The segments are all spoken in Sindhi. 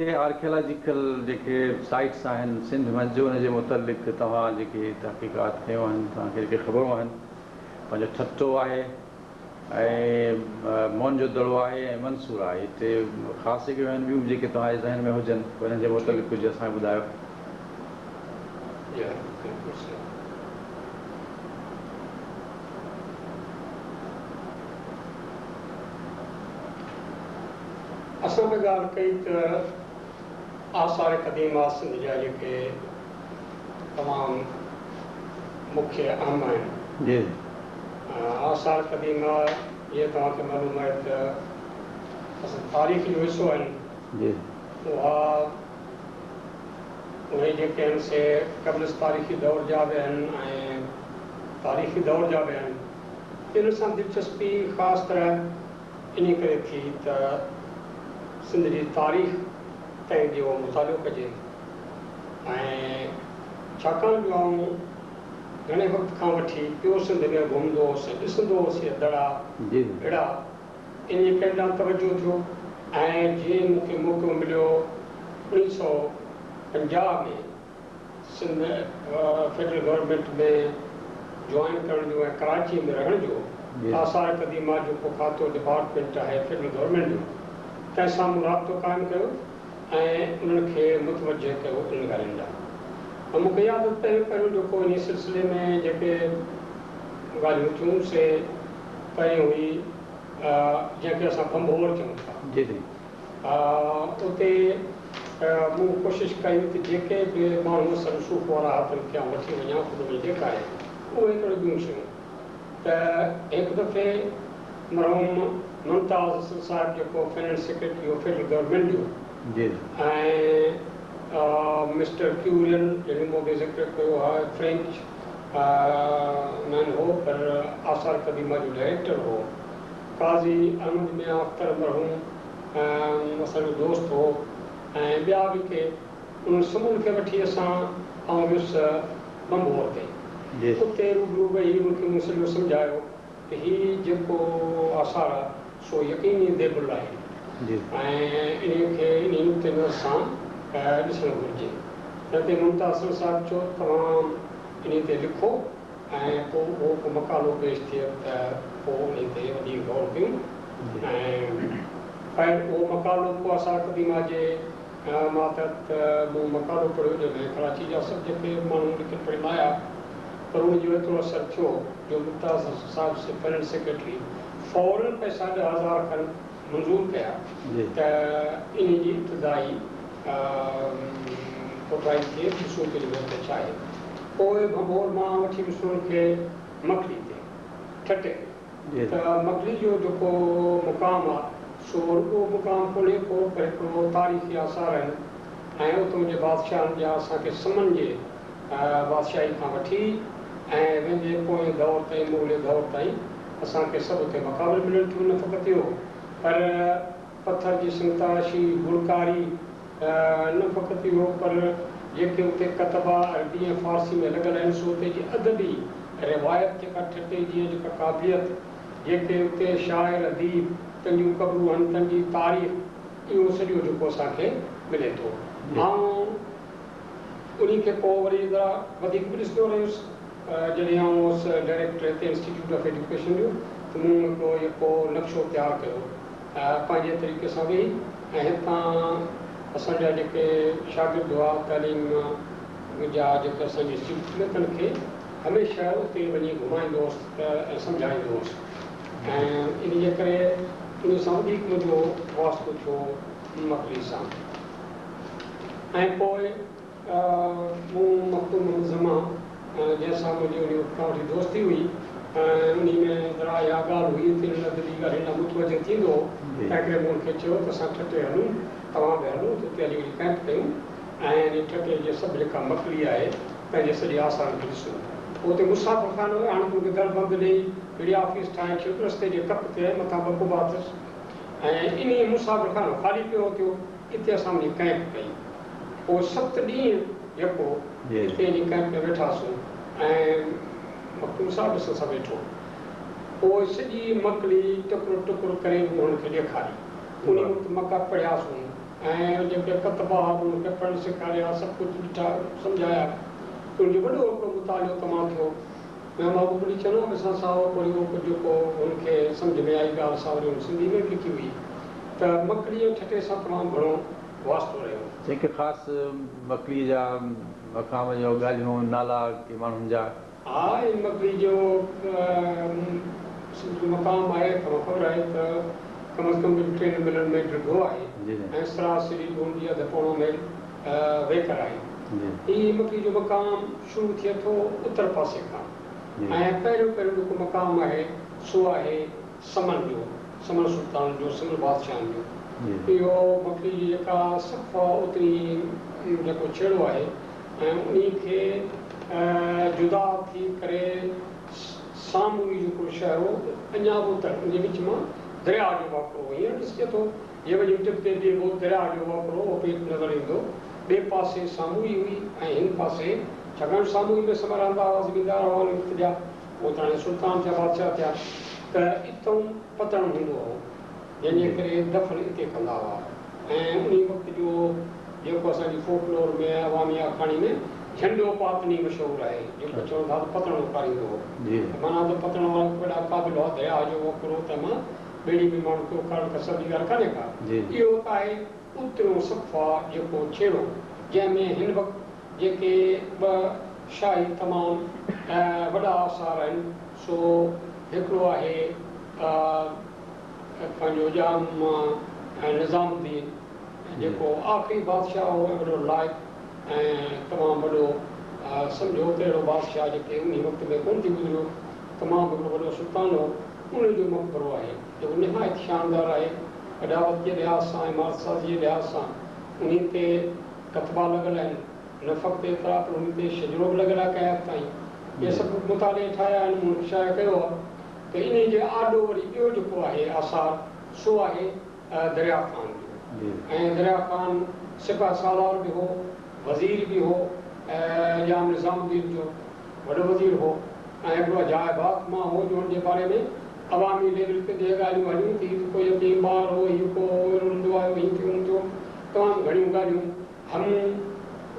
آرڪيالاجيڪل جيڪي سائيٽس آهن سنڌ منجهه ان جي متعلق توهان جيڪي تحقيقات ڪيون آهن، توهان کي جيڪي خبرون آهن، پنهنجو ٺٽو آهي ۽ موهن جو دڙو آهي ۽ منصوره آهي، هتي خاص جڳهيون آهن، ٻيون به جيڪي توهان جي ذهن ۾ هجن انهن جي متعلق ڪجهه اسان کي ٻڌايو. جي ها بلڪل صحيح. اسان به ڳالهه ڪئي ته آثار قديمه سنڌ جا جيڪي تمام مکيه اهم آهن. جي. آثار قديمه جيئن توهان کي معلوم آهي ته اصل تاريخ جو حصو آهن. جي. اها اهي جيڪي آهن سي قبل از تاريخي دور جا به آهن ۽ تاريخي دور جا به آهن. ان سان دلچسپي خاص طرح انهي ڪري ٿي ته سنڌ جي تاريخ تنهن جو مطالعو ڪجي ۽ ڇاڪاڻ جو آئون گهڻي وقت کان وٺي پيو سنڌ ۾ گهمندو هوس ۽ ڏسندو هوس اهي دڙا ڀڙا، انهي ڪري ڏانهن توجهه ٿيو ۽ جيئن مون کي موقعو مليو 1950 ۾ سنڌ فيڊرل گورنمينٽ ۾ جوائن ڪرڻ جو ۽ ڪراچيء ۾ رهڻ جو، آثار قديمه جو ڪو کاتو ڊپارٽمينٽ آهي فيڊرل گورنمينٽ جو، تنهن سان مون رابطو قائم ڪيو ۽ انهن کي متوجهه ڪيو انهن ڳالهين ڏانهن. ۽ مون کي ياد آهي ته پهريون پهريون جيڪو انهي سلسلي ۾ جيڪي ڳالهيون ٿيون سي پهرين هئي جنهن کي اسان ڀنڀور چئون ٿا. جي جي. اتي مون ڪوشش ڪئي ته جيڪي به ماڻهو اثر رسوخ وارا ها تن کي آئون وٺي وڃان خود وڃي ڏيکاريان. اهي توڙي ٻيون شيون ته هڪ دفعي مرحوم ممتاز حسن صاحب جيڪو فنانس سيڪريٽري هو فيڊرل گورنمينٽ جو ۽ مسٽر ڪيورين جنهن جو مون اڳي ذڪر ڪيو آهي فرينچ مئن هو پر آثار قديمه جو ڊائريڪٽر هو. قاضي احمد ميان اختر مرحوم اسان جو دوست هو ۽ ٻيا به ڪي، انهن سمورن کي وٺي اسان آئون ويس ڀنڀور تي. اتي روبرو ويهي انهن کي مون سڄو سمجهايو ته هي جيڪو آثار آ سو يقيني ديبل آهي ۽ انهي کي انهي نقطي نظر سان ڏسڻ گهرجي. تنهن تي ممتاز حسن صاحب چيو ته توهان انهي تي لکو. ۽ پوء اهو ڪو مقالو پيش ٿئي ته پوء انهي تي وڌيڪ غور ڪيون ۽ خير اهو مقالو پوء آثار قديمه جي ماتحت مون مقالو پڙهيو جنهن ۾ ڪراچي جا سڀ جيڪي ماڻهو لکيل پڙهيل آيا پر ان جو ايترو اثر ٿيو جو ممتاز حسن صاحب فنانس سيڪريٽري فورن پئسا 10,000 کن منظور ڪيا ته انهي جي ابتدائي کوٽائي ٿئي، ڏسون ته ان ۾ ڇا آهي. پوء ڀنڀور مان وٺي ويس انهن کي مڪلي تي، ٺٽي ۾، ته مڪلي جو جيڪو مقام آ، سو رڳو مقام ڪونهي ڪو، پر هڪڙو تاريخي آثار آهن ۽ اتون جي بادشاهن جا اسان کي سمن جي بادشاهي کان وٺي ۽ ويندي پوئين دور تائين، مغليه دور تائين اسان کي سڀ اتي مقابر ملن ٿيون. نه فقط اهو پر پٿر جي سنگتراشي، گلڪاري، نه فقط اهو پر جيڪي اتي ڪتبا عربي ۽ فارسي ۾ لڳل آهن سو اتي جي ادبي روايت جيڪا ٺٽي جي ۽ جيڪا قابليت، جيڪي اتي شاعر اديب تن جون قبرون آهن تن جي تاريخ اهو سڄو جيڪو اسان کي ملي ٿو. آئون انهي کي پوء وري ذرا وڌيڪ به ڏسندو رهيس. جڏهن آئون هوس ڊائريڪٽر هتي انسٽيٽيوٽ آف ايجوڪيشن جو ته مون هڪڙو يڪو نقشو تيار ڪيو پنهنجي طريقي سان ويهي ۽ هتان اسان جا جيڪي شاگرد هئا تعليم جا جيڪي اسان جي انسٽيٽيوٽ ۾ تن کي هميشه اتي وڃي گهمائيندو هوس ۽ سمجهائيندو هوس ۽ ان جي ڪري ان سان وڌيڪ منهنجو واسطو ٿيو مڪلي سان ۽ پوء مون مخدوم محمد زمان جنهن سان منهنجي انهي وقت کان وٺي دوستي هئي ۽ انهي ۾ ذرا اها ڳالهه هئي ته انهن ادبي ڳالهين ڏانهن متوجه ٿيندو هو، تنهنڪري مون ان کي چيو ته اسان ٺٽي هلون، توهان به هلو ته اتي هلي وڃي ڪئمپ ڪيون ۽ انهي ٺٽي جي سڀ جيڪا مڪلي آهي تنهن جي سڄي آثارن کي ڏسون. پوء اتي مسافر خانو هو، هاڻي ته ان کي در بند ڏيئي ههڙي آفيس ٺاهي ڇڏيو، رستي جي ڪپ تي آهي، مٿان ٻه قبا اٿس ۽ انهي مسافر خانو خالي پيو هو ٿيو، اتي اسان وڃي ڪئمپ ڪئي. پوء 7 ڏينهن يڪو اتي وڃي ڪئمپ ۾ ويٺاسون ۽ مخدوم صاحب به اسان سان ويٺو. پوء سڄي مڪلي ٽڪرو ٽڪرو ڪري مون هن کي ڏيکاري. انهي وقت مڪا پڙهياسون. ۽ جيڪي ڪتبا هئا انهن کي پڙهڻ سيکاريا، سڀ ڪجهه ڏٺا سمجهايا. ته ان جو وڏو هڪڙو مطالعو تمام ٿيو. ميان محبوب علي چنا به اسان سان هو، وري اهو ڪجهه جيڪو هن کي سمجهه ۾ آئي ڳالهه سا وري هن سنڌي ۾ به لکي هئي ته مڪلي ۽ ٺٽي سان تمام گهڻو واسطو رهيو. جنهن کي خاص مڪليء جا مقام جو ڳالهيون، نالا ڪي ماڻهن جا. ها، ان مڪلي جو سنڌ جو مقام آهي، توهان خبر آهي ته ڪم از ڪم ٻن ٽن ميلن ۾ ڊگهو آهي ۽ سراسري به ان جي اڌ پوڻو ميل ويڪر آهي. هي مڪلي جو مقام شروع ٿئي ٿو اتر پاسي کان ۽ پهريون پهريون جيڪو مقام آهي سو آهي سمن جو، سمن سلطانن جو، سمن بادشاهن جو. اهو مڪلي جي جيڪا صفا اترين جيڪو ڇيڙو آهي ۽ انهي کي جدا ٿي ڪري ساموئي جيڪو شهر هو اڃا به اتر ان جي وچ مان درياء جو وهڪرو هو. هينئر ڏسجي ٿو جي وڃي ٽپ تي بيهبو درياء جو وهڪرو اهو پيٽ نظر ايندو. ٻئي پاسي ساموئي هئي ۽ هن پاسي ڇاڪاڻ ساموئي ۾ سما رهندا هئا، زميندار هئا ان وقت جا، پوء ته هاڻي سلطان ٿيا بادشاهه ٿيا ته اتئون پتڻ هوندو هو جنهن جي ڪري دفن اتي ڪندا هئا ۽ انهي وقت جو جيڪو اسان جي فوڪلور ۾ عوامي آکاڻي ۾ جهنڊو پاتڻي مشهور آهي جيڪو چون ٿا ته پتڻ اڪاريندو هو ته معنيٰ ته پتڻ وارا وڏا قابل هئا درياهه جو وهڪرو تنهن مان ٻيڙي ۾ ماڻهن کي اڪارڻ ڪا سولي ڳالهه ڪانهي ڪا. اهو ته آهي اتريون صفا جيڪو ڇيڙو جنهن ۾ هن وقت جيڪي ٻه شاهي تمام وڏا آثار آهن سو هڪڙو آهي پنهنجو ڄام نظام الدين جيڪو آخري بادشاهه هو ۽ وڏو لائق ۽ تمام وڏو سمجهو ته اهڙو بادشاهه جيڪي انهي وقت ۾ ڪونه ٿي گذريو تمام هڪڙو وڏو سلطان هو ان جو مقبرو آهي جيڪو نهايت شاندار آهي اڏاوت جي لحاظ سان عمارت سازي جي لحاظ سان انهي تي ڪتبا لڳل آهن نه فقط ايترا پر انهي تي شجرو به لڳل آهي ڪنهن حد تائين اهي سڀ مطالعي ٺاهيا آهن مون شايع ڪيو آهي ته انهي جي آڏو وري ٻيو جيڪو آهي آثار سو آهي دريا خان جو ۽ دريا خان سپهه سالار به هو وزير به هو ڄام نظام الدين جو وڏو وزير هو ۽ هڪڙو عجائبات مان هو جو هن جي باري ۾ عوامي ليول تي به ڳالهيون هليون ته هي ته ڪو يتيم ٻار هو، هي ڪو رلندو آيو، هيئن ٿيو هون ٿيو، تمام گهڻيون ڳالهيون همون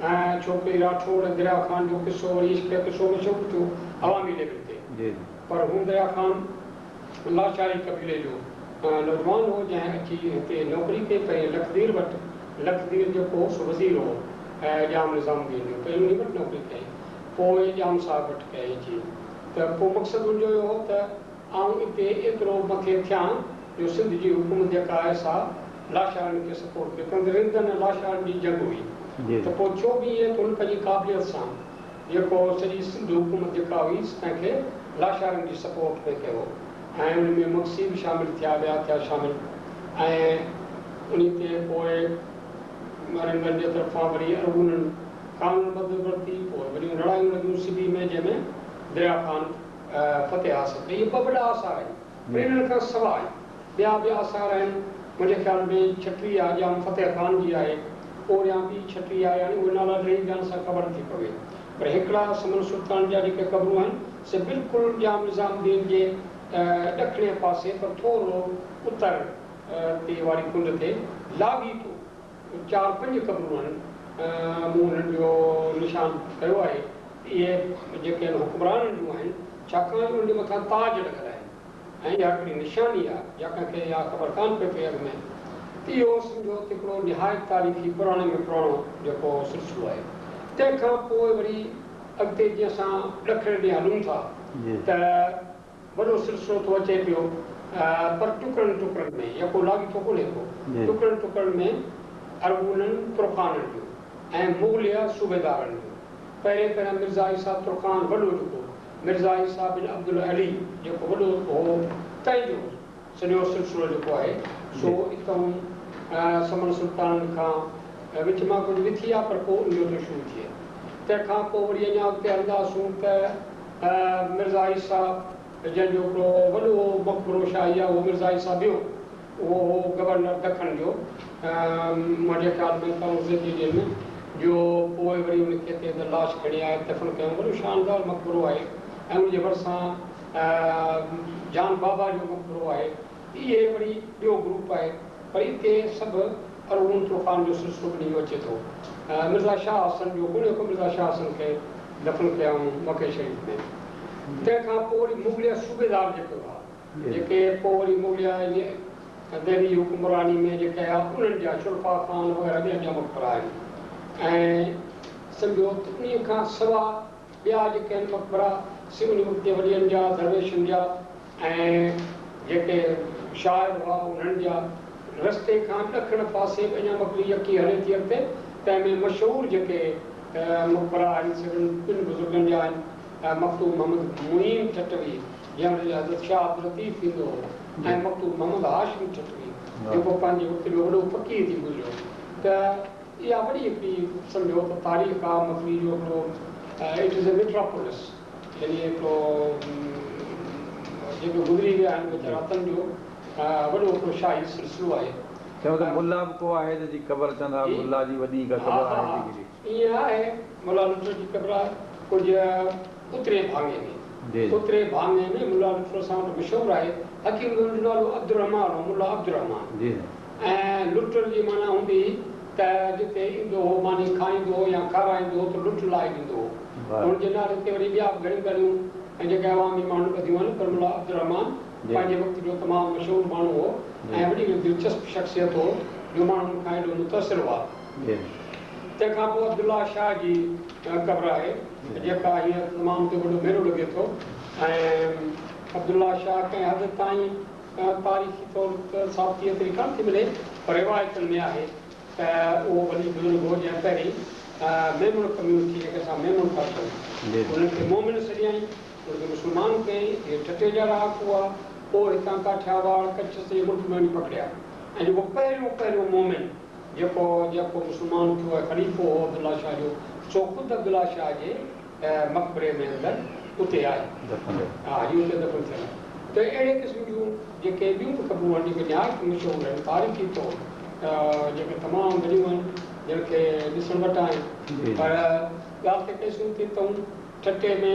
۽ ڇوڪري راٺوڙ ۽ دريا خان جو قصو وري عشق جو قصو مشهور ٿيو عوامي ليول تي. پر هون دريا خان لاشاري قبيلي جو نوجوان هو جنهن اچي هتي نوڪري ڪئي پهرين لکدير وٽ، لکدير جيڪو هو سو وزير هو ڄام نظام الدين جو، پهرين انهي وٽ نوڪري ڪيائين پوء ڄام صاحب وٽ ڪيائين اچي ته پوء مقصد ان جو اهو هو ته آئون اتي ايترو مٿي ٿيان جو سنڌ جي حڪومت جيڪا آهي سا لاشارين کي سپورٽ ڪري ته رندن ۽ لاشارين جي جنگ هئي ته پوء ٿيو به ائين ته هن پنهنجي قابليت سان جيڪو سڄي سنڌ حڪومت جيڪا هئي تنهن کي لاشارين جي سپورٽ ۾ ڪيو ۽ ان ۾ مگسي به شامل ٿيا ٻيا ٿيا شامل ۽ انهي تي پوء رندن جي طرفان وري ارغونن قانون مدد ورتي پوء وڏيون لڙايون لڳيون سبي ۾ جنهن ۾ دريا خان فتح حاصل ڪئي. اهي ٻه وڏا آثار آهن پر انهن کان سواء ٻيا به آثار آهن. منهنجي خيال ۾ ڇٽيهه ڄام فتح خان جي آهي، اوريان ٻي 36 آهي، يعني اهي نالا ڏيئي ويهڻ سان خبر نٿي پوي. پر هڪڙا سمن سلطان جا جيڪي قبرون آهن سي بلڪل ڄام نظام الدين جي ڏکڻي پاسي پر ٿورو اتر تي واري ڪنڊ تي لاڳيتو چار پنج قبرون آهن، مون انهن جو نشان ڪيو آهي. اهي جيڪي آهن حڪمرانن جون آهن، ڇاڪاڻ جو انهن جي مٿان تاج لڳل آهن ۽ اها هڪڙي نشاني آهي، جا ڪنهن کي اها خبر ڪانه پئي پئي اڳ ۾ ته اهو سمجهو ته هڪڙو نهايت تاريخي پراڻي ۾ پراڻو جيڪو سلسلو آهي. تنهن کان پوء وري اڳتي جيئن اسان ڏکڻ ڏي هلون ٿا ته وڏو سلسلو ٿو اچي پيو پر ٽڪرن ٽڪرن ۾ يڪو لاڳيتو ڪونهي ڪو، ٽڪرن ٽڪرن ۾ ارغونن ترخانن جو ۽ مغليه صوبيدارن جو. پهرين پهريان مرزا عيسيٰ ترخان وڏو جيڪو مرزا عيسيٰ بن عبدالعلي جيڪو وڏو هو تنهن جو سڄو سلسلو جيڪو آهي سو اتئون سمن سلطانن کان وچ مان ڪجهه وٿي آ پر پوء ان جو ٿو شروع ٿئي. تنهن کان پوء وري اڃا اڳتي هلنداسون ته مرزا عيسيٰ جنهن جو هڪڙو وڏو مقبرو شاهي آهي اهو مرزا عيسيٰ ٻيو اهو هو گورنر دکن جو منهنجي خيال ۾ اورنگزيب جي ڏينهن ۾ جو پوء وري ان کي هتي اندر لاش کڻي آيا دفن ڪيائون وڏو شاندار مقبرو آهي ۽ ان جي ڀرسان جان بابا جو مقبرو آهي اهي وري ٻيو گروپ آهي پر اتي سڀ ارغون ترخان جو سلسلو به انهي جو اچي ٿو. مرزا شاهه حسن جو ڪونهي ڪو مرزا شاهه حسن کي دفن ڪيائون مڪي شريف ۾. تنهن کان پوء وري مغليه صوبيدار جيڪي هئا، جيڪي پوء وري مغليه يعني دهلي جي حڪمراني ۾ جيڪي آيا انهن جا شرفا خان وغيره ٻين جا مقبرا آهن ۽ سمجهو ته انهي کان سوا ٻيا جيڪي آهن مقبرا سي انهي وقت جي ولين جا، درويشن جا ۽ جيڪي شاعر هئا انهن جا. رستي کان ڏکڻ پاسي به اڃا مڪلي يڪي هلي ٿي اڳتي، تنهن ۾ مشهور جيڪي مقبرا آهن سي ٻن بزرگن جا آهن، مخدوم محمد معين ٺٽوي جنهن وٽ حضرت شاهه عبداللطيف ايندو هو ۽ مخدوم محمد هاشم ٺٽوي جيڪو پنهنجي وقت جو وڏو فقيه ٿي گذريو ته اها وڏي هڪڙي سمجهو ته تاريخ آ مڪلي جو هڪڙو it is a metropolis يعني هڪڙو جيڪي گذري ويا آهن ويچارا تن جو وڏو هڪڙو شاهي سلسلو آهي. چون ته ملا به ڪو آهي ته جي قبر چوندا جي ملا جي وڏي ڪا ها قبر ها آهي ها جيڪي. ائين آهي ملا لٽر جي قبر آهي ڪجهه اترين ڀاڱي ۾. جي جي. اترين ڀاڱي ۾ ملا لٽر اسان وٽ مشهور آهي. حقيقت ۾ ان جو نالو عبدالرحمان هو ملا عبدالرحمان. جي. ۽ لٽر جي معنيٰ هوندي هئي ته جتي ايندو هو ماني کائيندو هو يا کارائيندو هو ته لٽ لائي ڏيندو هو. هن جي نالي تي وري ٻيا به گهڻيون ڳالهيون ۽ جيڪي عوامي ماڻهن ٻڌيون آهن پر ملا عبدالرحمان پنهنجي وقت جو تمام مشهور ماڻهو هو ۽ وڏي هڪ دلچسپ شخصيت هو جو ماڻهن ان کان ايڏو متاثر هئا. تنهن کان پوء عبدالله شاهه جي قبر آهي جيڪا هينئر تمام اتي وڏو ميلو لڳي ٿو ۽ عبدالله شاهه ڪنهن حد تائين تاريخي طور ته ثابتي ايتري ڪانه ٿي ملي پر روايتن ۾ آهي ته اهو ولي بزرگ هو جنهن پهرين ميمڻ ڪميونٽي جنهن کي اسان ميمڻ ٿا چئون انهن کي مومن سڏيائين، انهن کي مسلمان ڪيائين، اهي ٺٽي جا رهاڪو هئا، پوء هتان ڪاٺياواڙ، ڪڇ سڄي ملڪ ۾ وڃي پکڙيا ۽ جيڪو پهريون پهريون مومن جيڪو جيڪو مسلمان ٿيو ۽ خليفو هو عبدالله شاهه جو سو خود عبدالله شاهه جي مقبري ۾ اندر اتي آهي. ها جي اتي دفن ٿيل آهي. ته اهڙي قسم جون جيڪي ٻيون به قبرون آهن جيڪي نهايت مشهور آهن تاريخي طور جيڪي تمام وڏيون آهن جن کي ڏسڻ وٽان آهن پر ڳالهه ته ڪئيسون ٿي تئون ٺٽي ۾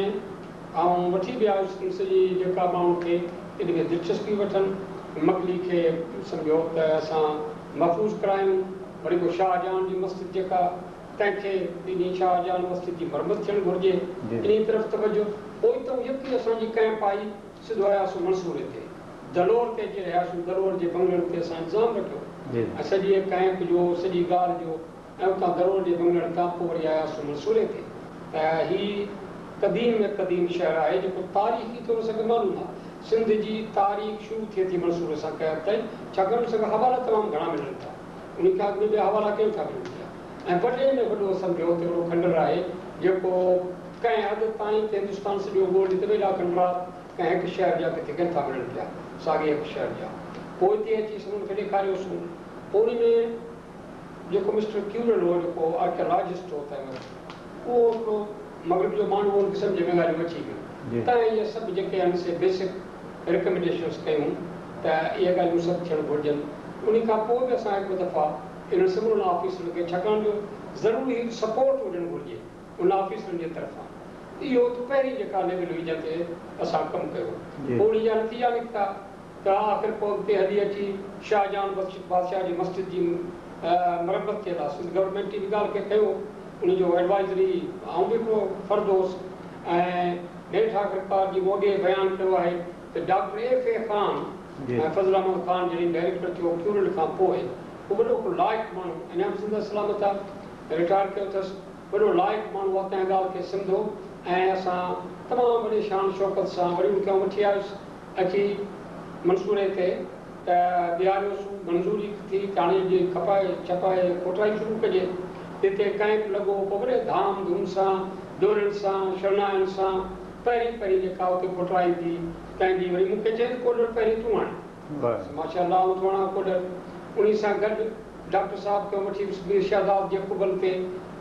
آئون وٺي به آيس سڄي جيڪا ماڻهن کي ان ۾ دلچسپي وٺن مڪلي کي سمجهو ته اسان محفوظ ڪرايون وري پوء شاهجهان جي مسجد جيڪا تنهن کي انهي شاهجهان مسجد جي مرمت ٿيڻ گهرجي، انهي طرف توجه. پوء اتئون يڪي اسان جي ڪئمپ آئي، سڌو آياسون منصوري تي. دلور تي اچي رهياسون، دلور جي بنگلن تي اسان انتظام رکيو ۽ سڄيء ڪئمپ جو، سڄي ڳالهه جو ۽ اتان دلور جي بنگلن تان پوء وري آياسون منصوري تي ته هي قديم ۾ قديم شهر آهي، جيڪو تاريخي طور اسان کي معلوم آهي. سنڌ جي تاريخ شروع ٿئي ٿي منصوري سان ڪئمپ تائين، ڇاڪاڻ اسان کي حوالا تمام گهڻا ملن ٿا. انهي کان اڳ ۾ ٻيا حوالا ڪين ٿا ملن پيا. ۽ وڏي ۾ وڏو سمجهو ته اهڙو کنڊر آهي جيڪو ڪنهن حد تائين ته هندستان سڄو ڳولي ته به ايڏا کنڊرات ڪنهن هڪ شهر جا ڪٿي ڪين ٿا ملن پيا ساڳئي هڪ شهر جا. پوء اتي اچي سمنڊ کي ڏيکاريوسون. پوء انهي ۾ جيڪو مسٽر ڪيورل هو جيڪو آرڪيالاجسٽ هو تنهن وقت اهو هڪڙو مغرب جو ماڻهو هو ان کي سمجهه ۾ ڳالهيون اچي ويون تنهن اهي سڀ جيڪي آهن سي بيسڪ ريڪمينڊيشنس ڪيون ته اهي ڳالهيون سڀ ٿيڻ گهرجن. انهي کان پوء به اسان هڪ ٻه دفعا انهن سمورن آفيسرن کي ڇاڪاڻ جو ضروري هڪ سپورٽ هجڻ گهرجي ان آفيسرن جي طرفان اهو ته پهرين جيڪا ليول هئي جنهن تي اسان ڪم ڪيو پوء انهي جا نتيجا نڪتا ته آخر پوء اڳتي هلي اچي شاهجهان بادشاهه جي مسجد جي مرمت جي لاء سنڌ گورنمينٽ ان ڳالهه کي کنيو انهي جو ايڊوائزري آئون به هڪڙو فرد هوس ۽ نيٺ آخرڪار جي مون اڳي بيان ڪيو آهي ته ڊاڪٽر ايف اي خان ۽ فضل احمد خان جڏهن ڊائريڪٽر ٿيو ڪيورل کان پوء هو وڏو هڪڙو لائق ماڻهو، اڃا به زنده سلامت آ، رٽائر ڪيو اٿس، وڏو لائق ماڻهو آ، تنهن ڳالهه کي سمڌو ۽ اسان تمام وڏي شان شوڪت سان وري ان کي آئون وٺي آيس اچي منصوري تي ته بيهاريوسون، منظوري ٿي ته هاڻي جي کپائي ڇپائي کوٽائي شروع ڪجي، تتي ڪئمپ لڳو، پوء وڏي ڌام ڌوم سان، دهلن سان، شرنائين سان پهرين پهرين جيڪا اتي کوٽائي ٿي، تنهن جي وري مون کي چيائين ته ڪوڏر پهرين تون هڻ. ماشاء الله آئون ٿو هڻان ڪوڏر. انهي سان گڏ ڊاڪٽر صاحب کي وٺي ويس مير شهداد جي قبن تي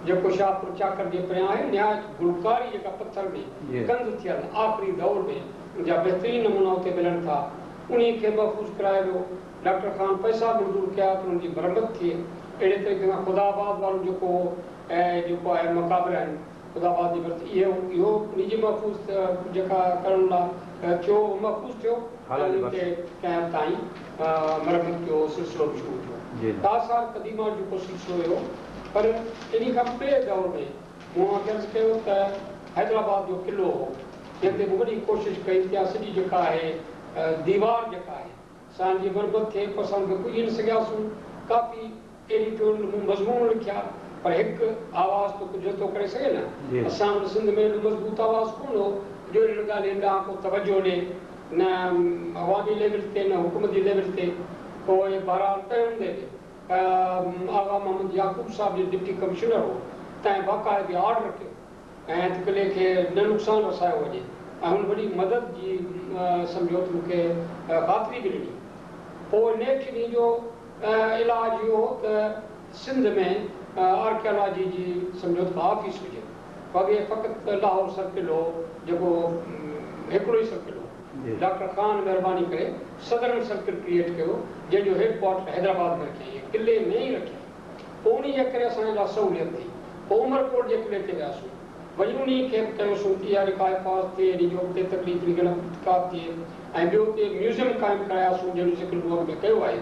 جيڪو شاهپور چاڪر جي پريان آهي. نهايت گلڪاري جيڪا پٿر ۾ ڪنڌ ٿيل آخري دور ۾ ان جا بهترين نمونا اتي ملن ٿا. انهي کي محفوظ ڪرايو ويو. ڊاڪٽر خان پئسا منظور ڪيا ته انهن جي مرمت ٿئي. اهڙي طريقي سان خدا آباد وارو جيڪو جيڪو آهي مقابر آهن. خدا آباد جي ڀرتي اهو اهو انهي جي محفوظ جيڪا ڪرڻ لا ٿيو اهو محفوظ ٿيو ۽ انهي تي ڪنهن حد تائين مرمت جو سلسلو به شروع ٿيو. ته آثار قديمه جو جيڪو سلسلو هيو، پر انهي کان ٻئي دور ۾ مون اوهان کي عرض ڪيو ته حيدرآباد جو قلعو هو، جنهن تي مون وڏي ڪوشش ڪئي ته اها سڄي جيڪا آهي ديوار جيڪا آهي سا ان جي مرمت ٿئي، پر اسان ان کي پڄي نه سگهياسون. ڪافي ايڊيٽوريل مون مضمون لکيا، پر هڪ آواز ته ڪجهه نٿو ڪري سگهي نه. اسان وٽ سنڌ ۾ ايڏو مضبوط آواز ڪونه هو جو انهن ڳالهين ڏانهن ڪو توجهه ڏئي، نه عوامي ليول تي نه حڪومت جي ليول تي. پوء بهرحال تنهن هوندي به آغا محمد يعقوب صاحب جو ڊپٽي ڪمشنر هو، تنهن باقاعدي آرڊر ڪيو ۽ ته قلعي کي نه نقصان رسايو وڃي ۽ هن وڏي مدد جي سمجهو ته مون کي خاطري به ڏني. پوء نيٺ انهي جو علاج اهو هو ته سنڌ ۾ آرڪيالاجي جي سمجهو ته ڪا آفيس هجي. اڳي فقط لاهور سرڪل هو جيڪو هڪڙو ئي سرڪل هو. ڊاڪٽر خان مهرباني ڪري سدرن سرڪل ڪريئيٽ ڪيو جنهن جو هيڊ ڪوارٽر حيدرآباد ۾ رکيائين ۽ قلعي ۾ ئي رکيائين. پوء انهي جي ڪري اسان جي لاء سهوليت ٿي. پوء عمرڪوٽ جي قلعي تي وياسون. وڃي انهي کي به ڪيوسون ته اها جيڪا حفاظت ٿئي انهي جو اڳتي تڪليف انهي کي نه ڪا به ٿئي ۽ ٻيو اتي ميوزيم قائم ڪراياسون جنهن جو ذڪر مون اڳ ۾ ڪيو آهي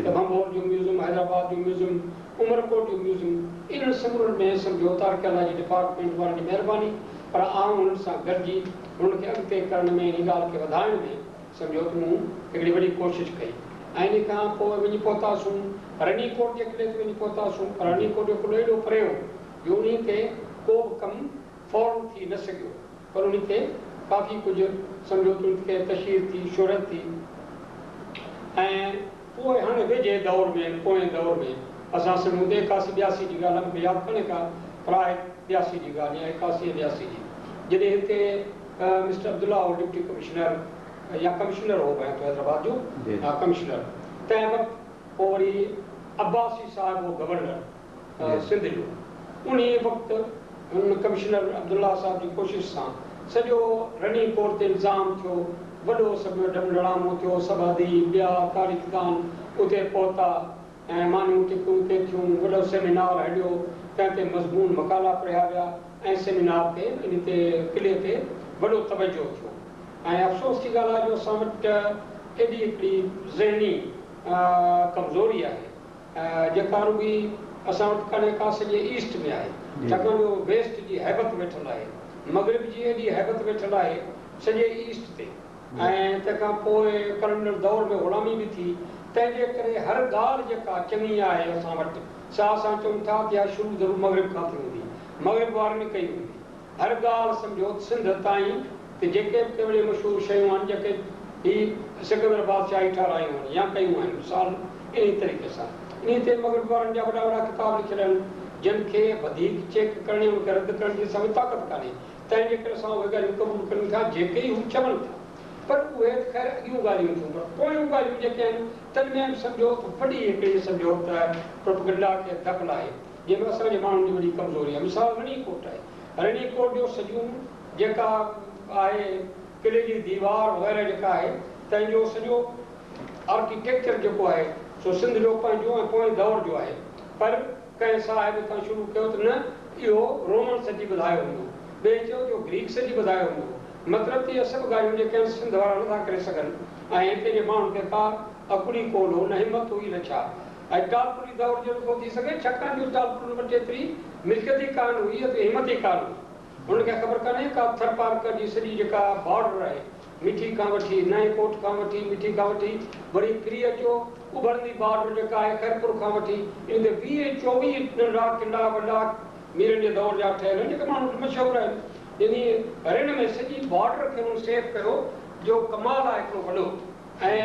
ته ڀنڀور جو ميوزيم، حيدرآباد جو ميوزيم، عمرڪوٽ جو ميوزيم انهن سمورن ۾ سمجهو ته آرڪيالاجي ڊپارٽمينٽ وارن جي مهرباني پر آئون انهن سان گڏجي انهن کي اڳتي ڪرڻ ۾ انهي ڳالهه کي وڌائڻ ۾ سمجهو ته مون هڪڙي وڏي ڪوشش ڪئي ۽ انهي کان پوء وڃي پهتاسون رني ڪوٽ جي قلعي تي وڃي پهتاسون پر رني ڪوٽ جو قلعو ايڏو پري هو جو انهي تي ڪو به ڪم فورن ٿي نه سگهيو پر انهي تي ڪافي ڪجهه سمجهو ته ان کي تشهير ٿي شهرت ٿي ۽ پوء هاڻي ويجهي دور ۾ پوئين دور ۾ اسان سمجهون ته ايڪاسي ٻياسي جي ڳالهه آهي مون کي ياد ڪونهي ڪا پر آهي ٻياسي جي ڳالهه يا ايڪاسي يا ٻياسي جي جڏهن هتي مسٽر عبدالله هو ڊپٽي ڪمشنر يا ڪمشنر هو ڀانيان ٿو حيدرآباد جو ها ڪمشنر تنهن وقت پوء وري عباسي صاحب هو گورنر سنڌ جو انهي وقت هن ڪمشنر عبدالله صاحب جي ڪوشش سان سڄو رني ڪوٽ تي انتظام ٿيو وڏو سڀ ڊم ڊڙامو ٿيو سڀ اديب ٻيا تاريخدان اتي پهتا ۽ مانيون ٽڪيون اتي ٿيون وڏو سيمينار هليو تنهن تي مضمون مقالا پڙهيا ويا ۽ سيمينار تي ان تي قلعي تي وڏو توجهه ٿيو ۽ افسوس جي ڳالهه آهي جو اسان وٽ ايڏي هڪڙي ذهني ڪمزوري آهي جيڪا رڳي اسان وٽ ڪانهي ڪا سڄي ايسٽ ۾ آهي ڇاڪاڻ جو ويسٽ جي هيبت ويٺل آهي مغرب جي ايڏي هيبت ويٺل آهي سڄي ايسٽ تي ۽ تنهن کان پوء ڪلونيل دور ۾ غلامي به ٿي تنهن جي ڪري هر ڳالهه جيڪا چڱي آهي اسان وٽ سا اسان چئون ٿا ته اها شروع ضرور مغرب کان ٿي هوندي مغرب وارن ئي ڪئي هوندي. هر ڳالهه سمجهو ته سنڌ تائين ته جيڪي به ڪي وڏيون مشهور شيون آهن جيڪي هي سڪندر بادشاهه ئي ٺهرايون آهن يا ڪيون آهن مثال انهي طريقي سان انهي تي مغرب وارن جا وڏا وڏا ڪتاب لکيل آهن جن کي وڌيڪ چيڪ ڪرڻ يا ان کي رد ڪرڻ جي اسان ۾ طاقت ڪانهي تنهن جي ڪري اسان اهي ڳالهيون قبول ڪريون ٿا جيڪي هو چون ٿا پر اهي ته خير اڳيون ڳالهيون ٿيون پر پويون ڳالهيون جيڪي آهن تن ۾ به سمجهو ته وڏي هڪڙي سمجهو ته پروپئگنڊا کي دخل آهي. جنهن ۾ اسان جي ماڻهن جي وڏي ڪمزوري آهي. مثال رڻي ڪوٽ آهي. رڻي ڪوٽ جو سڄون جيڪا آهي قلعي جي ديوار وغيره جيڪا آهي تنهن جو سڄو آرڪيٽيڪچر جيڪو آهي سو سنڌ جو پنهنجو ۽ پوئين دور جو آهي پر ڪنهن صاحب اتان شروع ڪيو ته نه اهو رومن سڄي ٻڌايو هوندو ٻئي چيو ته اهو گريڪ سڄي ٻڌايو هوندو مطلب ته اهي سڀ ڳالهيون جيڪي آهن سنڌ وارا نٿا ڪري سگهن ۽ هتي جي ماڻهن کي ڪا عقل ئي ڪونه هو نه همت هئي نه ڇا ۽ ٽالپري دور جو نٿو ٿي سگهي، ڇاڪاڻ جو ٽالپرن وٽ ايتري ملڪيت ئي ڪانه هئي، ايتري همت ئي ڪانه هئي. هنن کي خبر ڪانهي ڪا ٿرپارڪر جي سڄي جيڪا بارڊر آهي، مٺي کان وٺي، نئين ڪوٽ کان وٺي، مٺي کان وٺي، وري ڦري اچو اڀرندي بارڊر جيڪا آهي خيرپور کان وٺي، ان تي 20 24 ننڍڙا قلعا وڏا ميرن جي دور جا ٺهيل آهن، جيڪي ماڻهن وٽ مشهور آهن. يعني رڻ ۾ سڄي بارڊر کي هنن سيف ڪيو، جو ڪمال آهي هڪڙو وڏو. ۽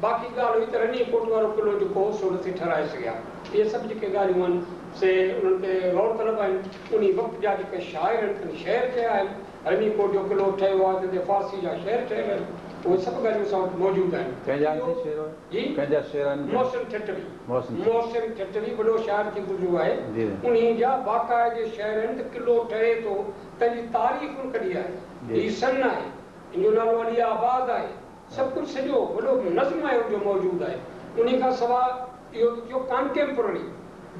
باقي ڳالهه هئي ته رني ڪوٽ وارو قلعو جيڪو هو سو نٿي ٺهرائي سگهيا. اهي سڀ جيڪي ڳالهيون آهن سي انهن تي غور طلب آهن. انهي وقت جا جيڪي شاعر آهن تن شعر چيا آهن. رني ڪوٽ جو قلعو ٺهيو آهي تنهن تي فارسي جا شعر ٺهيل آهن. اهي سڀ ڳالهيون اسان وٽ موجود آهن. ڪنهن جا آهن شعر اهي؟ جي؟ ڪنهن جا شعر آهن؟ محسن ٺٽوي. محسن محسن ٺٽوي وڏو شاعر ٿي گذريو آهي. انهي جا باقاعدي شعر آهن ته قلعو ٺهي ٿو تنهن جي تاريخ هن ڪڍي آهي. هي سن آهي. ان جو نالو علي آباد آهي. سڀ ڪجهه سڄو وڏو نظم آهي ان جو موجود آهي. انهي کان سواء اهو ته ٿيو ڪانٽيمپرري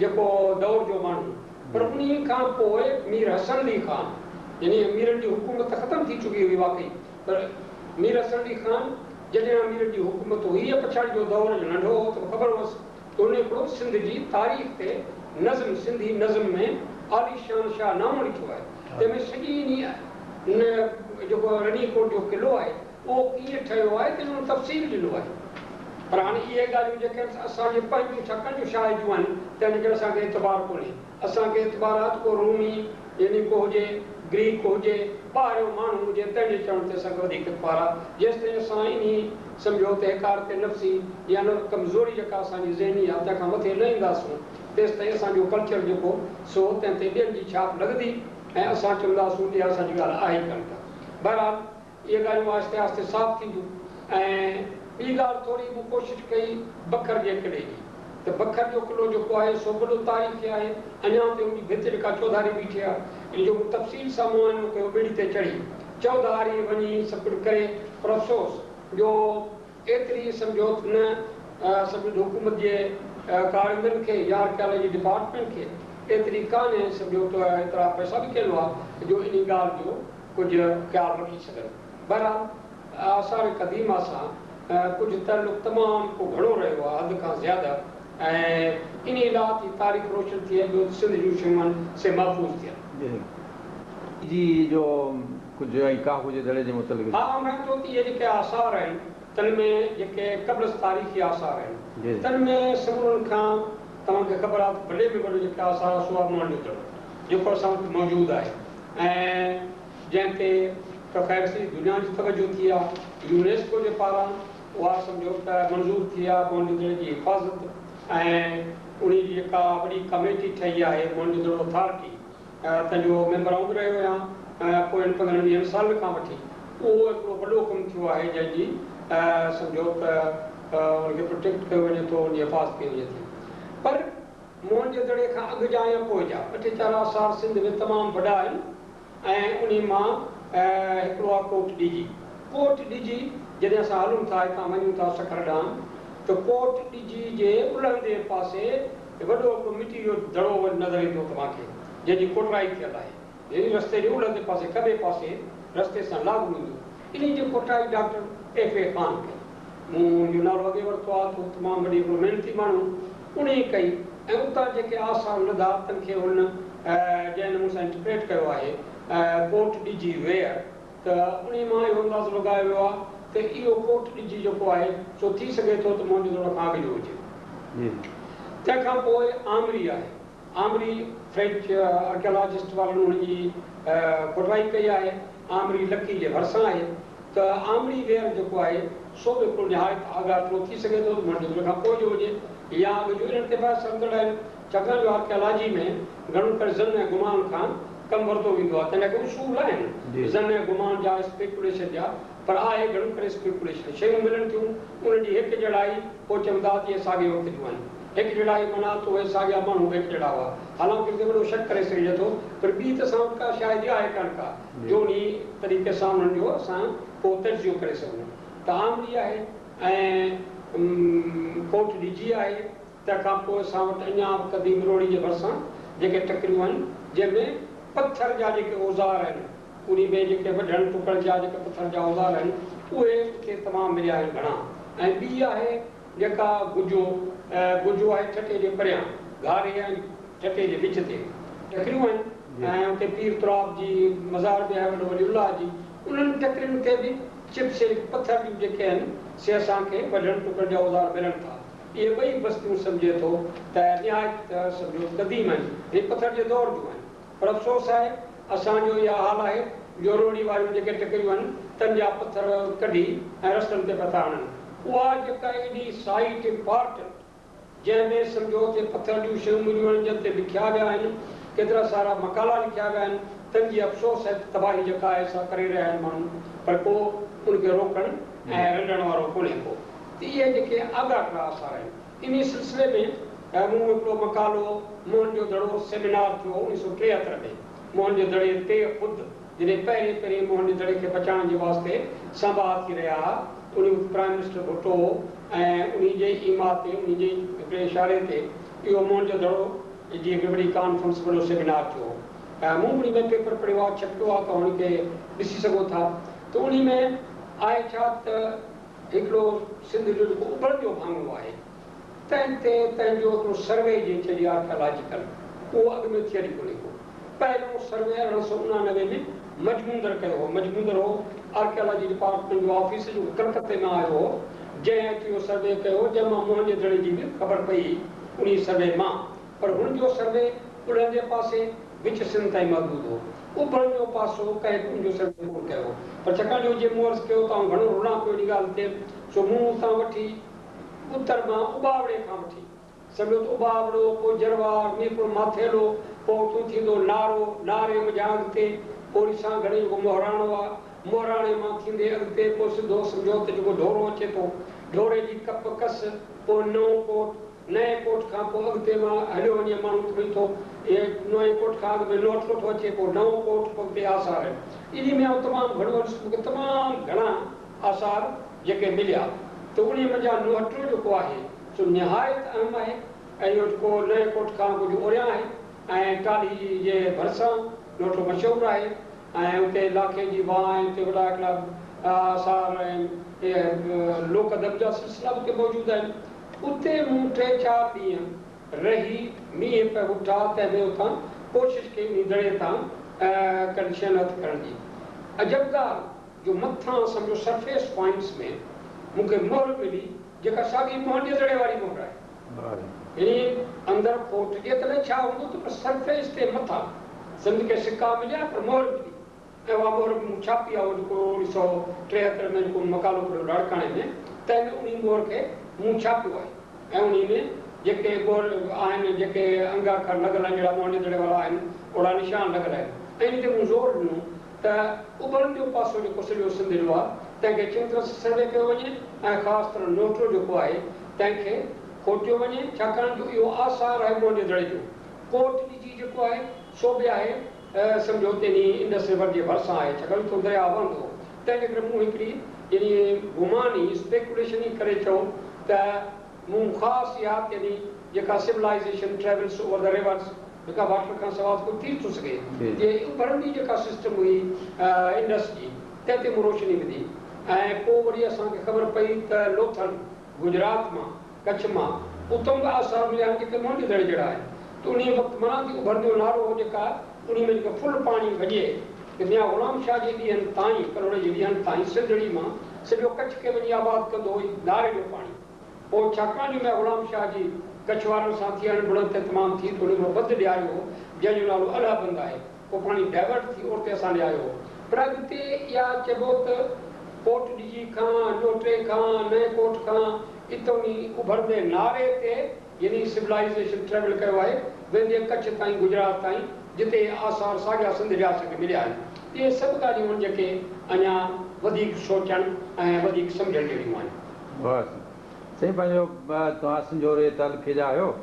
جيڪو دور جو ماڻهو پر انهي کان پوء مير حسن علي خان يعني ميرن جي حڪومت ته ختم ٿي چڪي هئي واقعي پر مير حسن علي خان جڏهن ميرن جي حڪومت هئي يا پڇاڙي جو دور جو ننڍو هو ته به خبر هئس ته ان هڪڙو سنڌ جي تاريخ تي نظم سنڌي نظم ۾ عاليشان شاهه نامو لکيو آهي، تنهن ۾ سڄي انهي جيڪو رني ڪوٽ جو قلعو آهي اهو ڪيئن ٺهيو آهي تنهن جو هن تفصيل ڏنو آهي. پر هاڻي اهي ڳالهيون جيڪي آهن اسان جي پنهنجون ڇاڪاڻ جو شاهديون آهن تنهن جي ڪري اسان کي اعتبار ڪونهي. اسان کي اعتبار آهي ته ڪو رومي يعني ڪو هجي، گريڪ هجي، ٻاهريون ماڻهو هجي تنهن جي چوڻ تي اسان کي وڌيڪ اعتبار آهي. جيستائين اسان انهي سمجهو ته حقارت نفسي يا نه ڪمزوري جيڪا اسان جي ذهني آهي تنهن کان مٿي نه اينداسون تيستائين اسان جو ڪلچر جيڪو سو تنهن تي ٻين جي ڇاپ لڳندي ۽ اسان چونداسون ته اها اسان جي ڳالهه آهي ئي ڪانه ڪا. بهرحال اهي ڳالهيون آهستي آهستي صاف ٿينديون ۽ ٻي ڳالهه ٿوري مون ڪوشش ڪئي بکر جي قلعي جي ته بکر جو قلعو جيڪو آهي سو وڏو تاريخي آهي اڃا تائين ان جي ڀت جيڪا چوڌاري بيٺي آهي ان جو مون تفصيل سان معائنو ڪيو ٻيڙي تي چڙهي چوڌاري وڃي سڀ ڪجهه ڪري پر افسوس جو ايتري سمجهو ته نه سمجهو ته حڪومت جي ڪارندن کي يا آرڪيالاجي ڊپارٽمينٽ کي ايتري ڪانه سمجهو ته ايترا پئسا به ڪين هئا جو انهي ڳالهه جو ڪجهه خيال رکي سگهن. بهرحال آثار قديمه سان ڪجهه تعلق تمام ڪو گهڻو رهيو آهي، حد کان زياده ۽ انهي لاء ٿي تاريخ روشن ٿئي ۽ ٻيو ته سنڌ جون شيون آهن سي محفوظ ٿين. جي جو ڪجهه ۽ ڪاهو جي دڙي جي متعلق. ها آئون ڀانيان ٿو ته اهي جيڪي آثار آهن تن ۾ جيڪي قبل از تاريخي آثار آهن تن ۾ سمورن کان توهان کي خبر آهي ته وڏي ۾ وڏو جيڪي آثار آهي سو آهي موهن جو دڙو جيڪو اسان وٽ موجود آهي. ۽ جنهن تي ته خير سڄي دنيا جي توجه ٿي آ، يونيسڪو جي پاران اها سمجهو ته منظور ٿي آ موهن جو دڙي جي حفاظت ۽ انهي جي جيڪا وڏي ڪميٽي ٺهي آهي موهن جو دڙو اٿارٽي تنهن جو ميمبر آئون به رهيو آهيان پوين 15 20 سالن کان وٺي اهو هڪڙو وڏو ڪم ٿيو آهي جنهن جي سمجهو ته ان کي پروٽيڪٽ ڪيو وڃي ٿو ان جي حفاظت ڪئي وڃي ٿي پر موهن جي دڙي کان اڳ جا يا پوء جا ٻه ٽي چار آثار سنڌ ۾ تمام وڏا آهن ۽ انهي مان هڪڙو آهي ڪوٽ ڏيجي. ڪوٽ ڏيجي جڏهن اسان هلون ٿا هتان وڃون ٿا سکر ڏانهن ته ڪوٽ ڏيجي جي الهندي پاسي وڏو هڪڙو مٽي جو دڙو نظر ايندو توهان کي جنهن جي کوٽرائي ٿيل آهي يعني رستي جي الهندي پاسي کٻي پاسي رستي سان لاڳو ايندو انهي جي کوٽرائي ڊاڪٽر ايف اي خان ڪئي. مون ان جو نالو اڳي ورتو آهي ته هو تمام وڏي هڪڙو محنتي ماڻهو انهيء ڪئي ۽ اتان جيڪي آثار لڌا تن کي هن جنهن نموني سان انٽرپريٽ ڪيو آهي ڪوٽ ڏجي ويئر ته انهيء مان اهو اندازو لڳايو ويو آهي ته اهو ڪوٽ ڏجي جيڪو آهي سو ٿي سگهي ٿو ته موهن جو دڙو کان اڳ جو هجي. تنهن کان پوء آمري آهي. آمري فرينچ آرڪيالاجسٽ وارن ان جي کوٽائي ڪئي آهي. آمري لڪي جي ڀرسان آهي ته آمري ويئر جيڪو آهي سو به هڪڙو نهايت آڳاٽو ٿي سگهي ٿو ته موهن جو دڙي کان پوء جو هجي يا اڳ جو. انهن تي بحث هلندڙ آهن ڇاڪاڻ جو آرڪيالاجي ۾ گهڻو ڪري ظن ۽ گمان کان ڪم ورتو ويندو آهي. تنهن جا ڪي اصول آهن ظن ۽ گمان جا، اسپيڪوليشن جا، پر آهي گهڻو ڪري اسپيڪوليشن. شيون ملن ٿيون انهن جي هڪجهڙائي پوء چوندا ته اهي ساڳئي وقت جون آهن. هڪجهڙائي معنيٰ ته اهي ساڳيا ماڻهو به هڪجهڙا هئا. حالانڪ ان تي وڏو شڪ ڪري سگهجي ٿو، پر ٻي ته اسان وٽ ڪا شاهدي آهي ڪانه ڪا، جو انهي طريقي سان انهن جو اسان ڪو تجزيو ڪري سگهون. ته آمري آهي ۽ ڪوٽ ڏجي آهي. تنهن کان پوء اسان وٽ اڃا به قديم روهڙي جي ڀرسان جيڪي ٽڪريون آهن، جنهن ۾ پٿر جا جيڪي اوزار آهن، انهي ۾ جيڪي وڍڻ ٽڪڻ جا جيڪي پٿر جا اوزار آهن، اهي اتي تمام مليا آهن گهڻا ۽ ٻي آهي جيڪا گجو، گجو آهي ٺٽي جي پريان، گهاري ۽ ٺٽي جي وچ تي ٽڪريون آهن ۽ اتي پير تراب جي مزار به آهي وڏو ولي الله جي، انهن ٽڪرين تي به چپس يعني پٿر جون جيڪي آهن سي اسان کي وڍڻ ٽڪڻ جا اوزار ملن ٿا. اهي ٻئي بستيون سمجهي ٿو ته نهايت سمجهو قديم آهن يعني پٿر جي دور جون آهن. پر افسوس آهي اسان جو اها حال آهي جو روهڙي واريون جيڪي ٽڪريون آهن تن جا پٿر ڪڍي ۽ رستن تي پيا ٿا هڻن. اها جيڪا ايڏي سائيٽ امپارٽنٽ جنهن ۾ سمجهو ته پٿر جون شيون مليون آهن جن تي لکيا ويا آهن ڪيترا سارا مقالا لکيا ويا آهن تن جي افسوس آهي ته تباهي جيڪا آهي سا ڪري رهيا آهن ماڻهو پر ڪو ان کي روڪڻ ۽ رنڊڻ وارو ڪونهي ڪو ته اهي جيڪي آڳاٽا آثار آهن. انهي سلسلي ۾ مون هڪڙو مقالو موهن جو دڙو سيمينار ٿيو 1973 ۾ موهن جي دڙي تي خود جڏهن پهرين پهرين موهن جي دڙي کي بچائڻ جي واسطي سانباها ٿي رهيا ها ته انهي وقت پرائم منسٽر ڀٽو هو ۽ انهي جي ئي ايما تي انهي جي ئي هڪڙي اشاري تي اهو موهن جو دڙو جي هڪڙي وڏي ڪانفرنس وڏو سيمينار ٿيو هو ۽ مون به انهي ۾ پيپر پڙهيو آهي ڇپيو آهي توهان انهي کي ڏسي سگهو ٿا ته انهي ۾ آهي ڇا ته هڪڙو سنڌ جو جيڪو اڀرنديو ڀاڱو آهي. تنهن تي تنهن جو هڪڙو سروي جيئن چئجي آرڪيالاجيڪل اهو اڳ ۾ ٿيل ئي ڪونهي ڪو. پهريون سروي 1889 ۾ مجموندر ڪيو هو. مجموندر هو آرڪيالاجي ڊپارٽمينٽ جو آفيسر جيڪو ڪلڪتي مان آيو هو، جنهن اچي اهو سروي ڪيو هو، جنهن مان موهن جي دڙي جي به خبر پئي هئي انهي سروي مان. پر هن جو سروي الهندي پاسي وچ سنڌ تائين محدود هو. اڀرندو پاسو ڪنهن به ان جو سروي ڪونه ڪيو هو. پر ڇاڪاڻ جو جيئن مون عرض ڪيو ته آئون گهڻو رلان پيو انهي ڳالهه تي، سو مون اتان وٺي اتر مان اٻاوڙي کان وٺي سمجهو ته اٻاوڙو، پوء جروار، ميرپور ماٿيلو، پوء اتون ٿيندو نارو، ناري منجهان اڳتي پوء وري سانگهڙ جيڪو مهراڻو آ، مهراڻي مان ٿيندي اڳتي پوء سڌو سمجهو ته جيڪو ڍورو اچي ٿو، ڍوري جي ڪپ ڪس، پوء نئون ڪوٽ، نئين ڪوٽ کان پوء اڳتي مان هليو وڃي ماڻهو ته وڃي ٿو اهي نئين ڪوٽ کان اڳ ۾ نوهٽڙو ٿو اچي پوء نئون ڪوٽ پوء اڳتي آثار آهن. انهي ۾ آئون تمام گهڻو هليس مون کي تمام گهڻا آثار جيڪي مليا ته انهي منجهان نوهٽڙو جيڪو آهي سو نهايت اهم آهي ۽ اهو جيڪو نئين ڪوٽ کان ڪجهه اوريان آهي ۽ ٽالهي جي ڀرسان نوهٽڙو مشهور آهي ۽ اتي لاکي جي واهه ۽ اتي وڏا هڪڙا آثار ۽ لوڪ ادب جا سلسلا به اتي موجود آهن. اتي مون ٽي چار ڏينهن رهي مينهن پئي وٺا تنهن ۾ اتان ڪوشش ڪئي انهي دڙي تان ڪن شين هٿ ڪرڻ جي. عجب ڳالهه جو مٿان سمجهو سرفيس پوائنٽس ۾ مون کي مهر ملي جيڪا ساڳي موهن جي دڙي واري مهر آهي. يعني اندر کوٽجي تڏهن ڇا هوندو ته پر سرفيس تي مٿان سمجهه ڪي سڪا مليا پر مهر ملي ۽ اها مهر به مون ڇاپي آهي اهو جيڪو 1973 ۾ جيڪو مقالو پڙهيو لاڙڪاڻي ۾ تنهن ۾ انهي مهر کي مون ڇاپيو آهي ۽ انهي ۾ جيڪي مهر آهن جيڪي انگ اکر لڳل آهن جهڙا موهن جي دڙي وارا آهن اوڙا نشان لڳل آهن ۽ انهي تي مون زور ڏنو ته اڀرندو پاسو جيڪو سڄو سنڌ جو آهي تنهن کي چڱي طرح سان سروي ڪيو وڃي ۽ خاص طرح نوهٽڙو جيڪو آهي تنهن کي کوٽيو وڃي ڇاڪاڻ جو اهو آثار آهي موهن جي دڙي جو. ڪوٽ ڏجي جيڪو آهي سو به آهي سمجهو ته انهي انڊس ريور جي ڀرسان آهي ڇاڪاڻ جو درياء وهندو هو تنهن جي ڪري مون هڪڙي يعني گماني Speculation ئي ڪري چئو ته مون خاص اها يعني جيڪا civilization travels over the rivers جيڪا واٽر کان سواء ته ڪجهه ٿي ٿو سگهي جي اڀرندي جيڪا سسٽم هئي انڊس جي تنهن تي مون روشني وڌي ۽ پوء وري اسان کي خبر پئي ته لوٿل گجرات مان ڪڇ مان اتان به آثار مليا آهن جيڪي موهن جي دڙي جهڙا آهن ته انهيء وقت معنيٰ ته اڀرنديو نارو هو جيڪا انهي ۾ جيڪو فل پاڻي وڃي ته ميان غلام شاهه جي ڏينهن تائين ڪلهوڙي جي ڏينهن تائين سنڌڙي مان سڄو ڪڇ کي وڃي آباد ڪندو هو ناري جو پاڻي. پوء ڇاڪاڻ جو ميان غلام شاهه جي ڪڇ وارن سان ٿي اڻبڻت ته تمام ٿي ته هن هڪڙو بند ڏياريو هو، جنهن جو نالو الهه بند آهي. پوء پاڻي ڊائيورٽ ٿي اورتي اسان ڏي آيو هو. پر اڳتي اها چئبو ته ڪوٽ ڏجي کان، نوهٽي کان، نئين ڪوٽ کان اتئون ئي اڀرندي ناري تي يعني سولائيزيشن ٽريول ڪيو آهي، ويندي ڪڇ تائين، گجرات تائين، جتي اهي آثار ساڳيا سنڌ جا اسان کي مليا آهن. اهي سڀ ڳالهيون آهن جيڪي اڃا وڌيڪ سوچڻ ۽ وڌيڪ سمجهڻ جهڙيون آهن. بس سائين پنهنجو توهان سنجهوري تعلقي جا آهيو.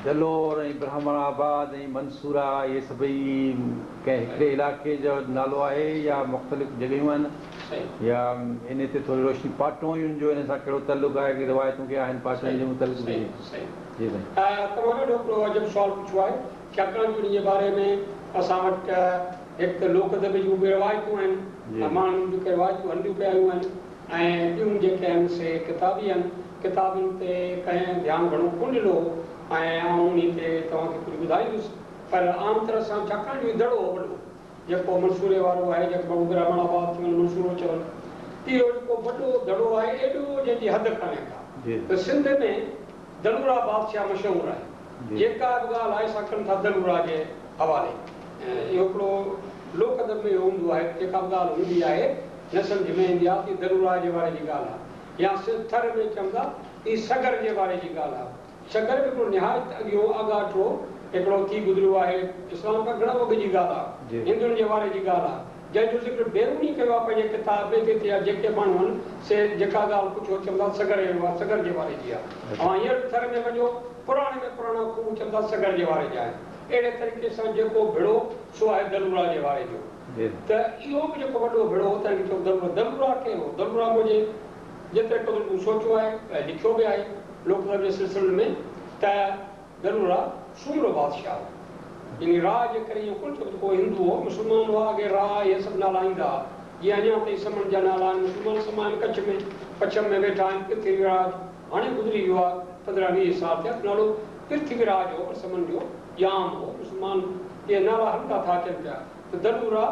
دلور ۽ برهمڻ آباد ۽ منصوره اهي سڀئي ڪنهن هڪڙي علائقي جو نالو آهي يا مختلف جڳهيون آهن يا انهي تي ٿوري روشني پاٽوئين جو انهي سان ڪهڙو تعلق آهي ڪي روايتون ڪي آهن پاٽوئين جي متعلق به جي جي سائين. توهان ڏاڍو هڪڙو عجب سوال پڇيو آهي ڇاڪاڻ جو انهي جي باري ۾ اسان وٽ هڪ ته لوڪ ادب جون به روايتون آهن ماڻهن جون ڪي روايتون هلنديون پئي آيون آهن. ۽ ٻيون جيڪي آهن سي ڪتابي آهن. ڪتابن تي ڪنهن ڌيان گهڻو ڪونه ڏنو هو ۽ آئون انهي تي توهان کي ڪجهه ٻڌائيندس. پر عام طرح سان ڇاڪاڻ جو هي دڙو هو وڏو جيڪو منصوري وارو آهي جنهن کي ماڻهو برهمڻ آباد چون منصورو چون اهو جيڪو وڏو دڙو آهي ايڏو جنهن جي حد ڪانهي ڪا ته سنڌ ۾ دلورا بادشاهه مشهور آهي. جيڪا به ڳالهه آهي سا ڪن ٿا دلورا جي حوالي. اهو هڪڙو لوڪ ادب ۾ اهو هوندو آهي ته جيڪا به ڳالهه هوندي آهي نه سمجهه ۾ ايندي آ ته هي دلوراء جي واري جي ڳالهه آ يا ٿر ۾ چوندا هي سڳر جي واري جي ڳالهه آ. سڳر به هڪڙو نهايت اڳيون آڳاٽو هڪڙو ٿي گذريو آهي. اسلام کان گهڻو اڳ جي ڳالهه آ. هندن جي واري جي ڳالهه آ. جنهن جو ذڪر بيروني ڪيو آ پنهنجي ڪتاب ۾ ته هتي جا جيڪي ماڻهو آهن سي جيڪا ڳالهه پڇو چوندا سڳر سڳر جي واري جي آ. اوهان هينئر به ٿر ۾ وڃو پراڻي ۾ پراڻا کوهه چوندا سڳر جي واري جا آهن. اهڙي طريقي سان جيڪو ڀڙو سو آهي دلوراء جي واري جو. ته اهو به جيڪو وڏو ڀڙو هو تنهن کي چئو دلورا. دلورا ڪير هو؟ دلورا منهنجي جيتري قدر مون سوچيو آهي ۽ لکيو به آهي لوڪ ادب جي سلسلن ۾ ته دلورا سومرو بادشاهه هو. يعني راء جي ڪري ائين ڪونه چئبو ته ڪو هندو هو، مسلمان هئا، اڳي راء اهي سڀ نالا ايندا ها. جيئن اڃا تائين سمن جا نالا آهن، مسلمان سما آهن ڪڇ ۾، پڇم ۾ ويٺا آهن، پرٿوي راج هاڻي گذري ويو آهي. 15 20 سال ٿيا ته نالو پرٿوي راج هو پر سمن جو ڄام هو. مسلمان اهي نالا هلندا ٿا اچن پيا ته دلوراء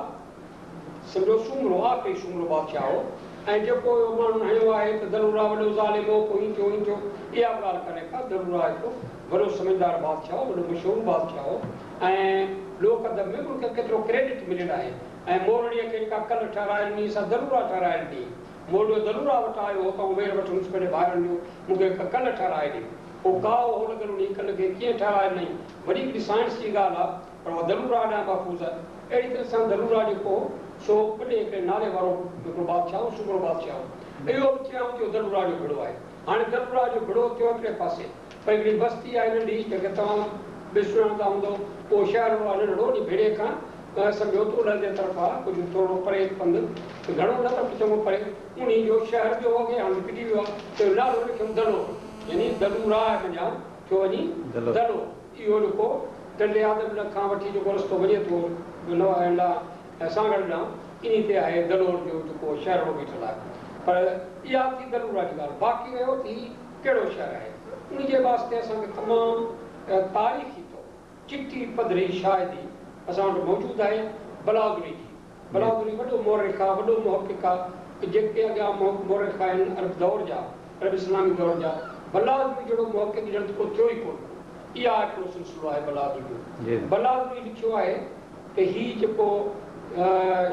سمجهو سومرو آخري سومرو بادشاهه هو ۽ جيڪو اهو ماڻهن هنيو آهي ته دلوراء وڏو ظالم هو، پوء ائين ٿيو ائين ٿيو، اها به ڳالهه ڪانهي ڪا. دلوراء هڪڙو وڏو سمجهدار بادشاهه هو، وڏو مشهور بادشاهه هو ۽ لوڪ ادب ۾ به ان کي ڪيترو ڪريڊٽ مليل آهي ۽ مورڙيء کي جيڪا ڪل ٺهرائي ڏني سا دلوراء ٺهرائي ڏني. مورڙيو دلوراء وٽ آيو هو ته آئون وير وٺندس پنهنجي ڀائرن جو، مون کي هڪ ڪل ٺهرائي ڏي. پوء ڪائو هو لڳل انهيء ڪل کي ڪيئن ٺهرائي ڏنائين، وڏي هڪڙي سائنس جي ڳالهه آهي، پر اها دلوراء ڏانهن محفوظ آهي. اهڙي طرح سان دلوراء جيڪو هو، سو وڏي هڪڙي نالي وارو هڪڙو بادشاهه هو، سومرو بادشاهه هو. اهو به چيائون ته اهو دلوراء جو ڀيڙو آهي. هاڻي دلوراء جو ڀيڙو ٿيو هڪڙي پاسي، پر هڪڙي بستي آهي ننڍي، جنهن کي توهان به سڃاڻندا هوندؤ، اهو شهر آهي ننڍڙو، انهي ڀيڙي کان سمجهو ته الهندي طرف آهي، ڪجهه ٿورڙو پري پنڌ، گهڻو نه پر چڱو پري، انهي جو شهر به هو اڳي، هاڻي ته ڦٽي ويو آهي، ته اهو نالو لکيم دلور، يعني دلوراء منجهان ٿيو وڃي دلور. اهو جيڪو ٽنڊي آدم کان وٺي جيڪو رستو وڃي ٿو ڏانهن سانگهڙ ڏانهن، انهي تي آهي دلور جو جيڪو شهرڙو بيٺل آهي. پر اها ٿي دلورا جي ڳالهه. باقي رهيو ته هي ڪهڙو شهر آهي، انهي جي واسطي اسان کي تمام تاريخي طور چٽي پڌري شاهدي اسان وٽ موجود آهي بلاذري جي. بلاذري وڏو مؤرخ آ، وڏو محقق آ، جيڪي اڳيان مؤرخ آهن عرب دور جا، عرب اسلامي دور جا، بلاذري جهڙو محقق ڄڻ ته ڪو ٿيو ئي ڪونه ڪو. اها هڪڙو سلسلو آهي بلاذري جو. بلاذري لکيو آهي ته هي جيڪو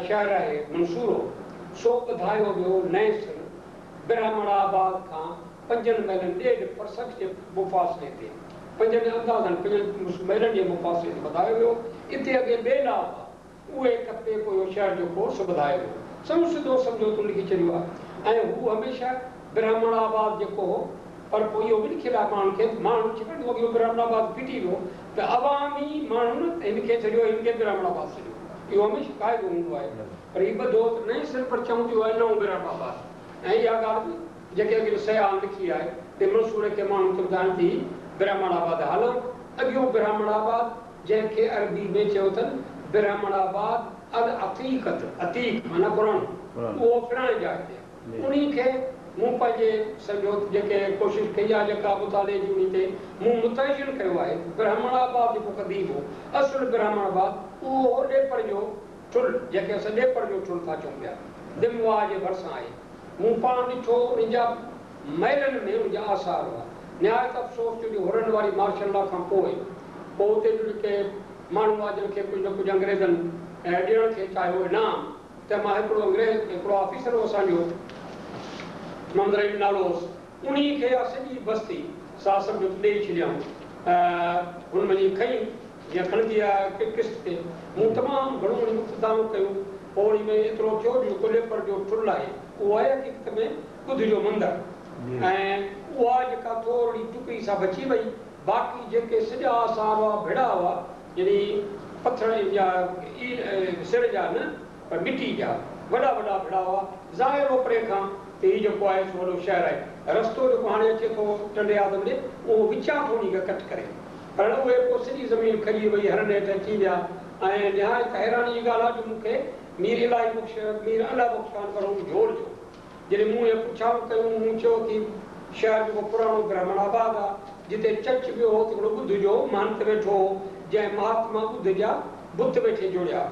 شهر آهي منصورو، سو ٻڌايو ويو نئين سر برهمڻ آباد کان پنجن ميلن ڏيڍ فرسخ جي مفاصلي تي، پنجن اندازن پنجن ميلن جي مفاصلي تي ٻڌايو ويو. اتي اڳي ٻيلا هئا، اهي ڪپي پوء اهو شهر جو ڪو سو ٻڌايو ويو. سنئون سڌو سمجهوتو لکي ڇڏيو آهي ۽ هو هميشه برهمڻ آباد جيڪو هو، پر پوء اهو به لکيل آهي ماڻهن کي ته ماڻهن ڇاڪاڻ ته اڳيون برهمڻ آباد ڦٽي ويو ته عوامي ماڻهن هن کي ڇڏيو هن کي برهمڻ آباد سڏيو. اهو هميشه قاعدو هوندو آهي. پر هي ٻڌو ته نئين سر پر چئون ته اهو آهي نئون برهمڻ آباد ۽ اها ڳالهه به جيڪي اڳين سياحن لکي آهي ته منصوري کي ماڻهو چوندا آهن ته هي برهمڻ آباد آهي. حالانڪ اڳيون برهمڻ آباد جنهن کي عربي ۾ چيو اٿن برهمڻ آباد العتيقت، عتيق معنيٰ پراڻو، اهو فلاڻي جاء تي آهي. انهي کي مون پنهنجي سمجهو ته جيڪي ڪوشش ڪئي آهي جيڪا مطالعي جي انهي تي مون متعين ڪيو آهي ته برهمڻ آباد جيڪو قديم هو، اصل برهمڻ آباد اهو هو ڏيپر جو ٺل، جنهن کي اسان ڏيپر جو ٺل ٿا چئون پيا، دم واهه جي ڀرسان آهي. مون پاڻ ڏٺو انهي جا ميلن ۾ ان جا آثار هئا. نهايت افسوس جو جو حرن واري مارشل لا کان پوء پوء اتي جو جيڪي ماڻهو هئا جن کي ڪجهه نه ڪجهه انگريزن ڏيڻ کي چاهيو انعام تنهن مان هڪڙو انگريز هڪڙو آفيسر هو اسان جو محمد رحيم نالو هوس انهي کي اها سڄي بستي سا سمجهو ته ڏيئي ڇڏيائون هن منجهي کنئي جيئن کڻندي آهي قسط تي مون تمام گهڻو انهي وقت دانهون ڪيون پوء انهي ۾ ايترو ٿيو جو جيڪو ڏيپر جو ٺل آهي اهو آهي حقيقت ۾ ٻڌ جو مندر ۽ اها جيڪا ٿورڙي ٽڪري سا بچي وئي، باقي جيڪي سڄا آثار هئا ڀڙا هئا، يعني پٿر جا سر جا نه پر مٽي جا وڏا وڏا ڀڙا هئا، ظاهر هو پري کان ته هي جيڪو آهي سو وڏو شهر آهي. رستو جيڪو هاڻي اچي ٿو ٽنڊي آدم ڏي اهو وچان ٿو انهي کي ڪٽ ڪري. پر اهي پوء سڄي زمين کڄي وئي، هرن هيٺ اچي ويا ۽ نهايت حيراني جي ڳالهه آهي جو مون کي مير الاهي بخش، مير الله بخش خان مرحوم جهول جو جڏهن مون اهي پڇائون ڪيون، مون چيو ته هي شهر جيڪو پراڻو برهمڻ آباد آ، جتي چچ ويو هو ته هڪڙو ٻڌ جو مهنت ويٺو هو، جنهن مهاتما ٻڌ جا بت ويٺي جوڙيا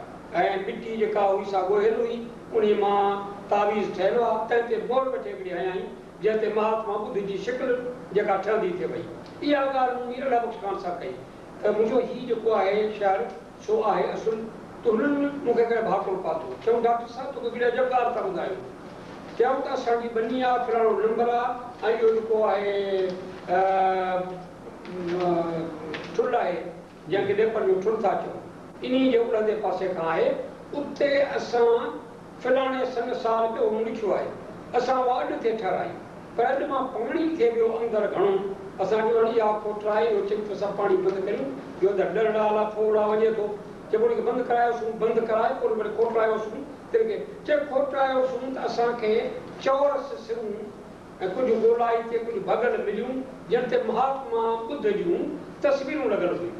۽ مٽي جيڪا هئي سا ڳوهيل هئي، انهيء مان تعويذ ٺهيل هئا، تنهن تي مهر ويٺي هڪڙي هنيائين، جنهن تي مهاتما ٻڌ جي شڪل جيڪا ٺهندي ٿي وئي. اها ڳالهه مون مير الله بخش خان سان ڪئي ته منهنجو هي جيڪو آهي شهر سو آهي اصل ته هنن مون کي ڪري ڀاڪر پاتو. چيائون ڊاڪٽر صاحب توکي هڪڙي عجب ڳالهه ٿا ٻڌايون. چيائون ته اسان جي ٻني آ فلاڻو نمبر آ ۽ اهو جيڪو آهي ٺل آهي جنهن کي ڏيپر جو ٺل ٿا چئون انهي جي الهندي پاسي کان آهي اتي اسان فلاڻي سن سال ۾ اهو مون لکيو آهي اسان اها اڏ ٿي ٺهرائي پر اڏ مان پاڻي ٿي ويو اندر گهڻو اسان چيو هاڻي اها کوٽرائي اهو چڱي طرح سان پاڻي بند ڪريون جو اندر ڏرڙا الا ڦوڙا وڃي ٿو چئبو ان کي بند ڪرايوسون بند ڪرائي پوء وري کوٽرايوسون تن کي چئي کوٽرايوسون ته اسان کي چورس سرون ۽ ڪجهه گولائي تي ڪجهه ڀڳل مليون جن تي مهاتما ٻڌ جون تصويرون لڳل هيون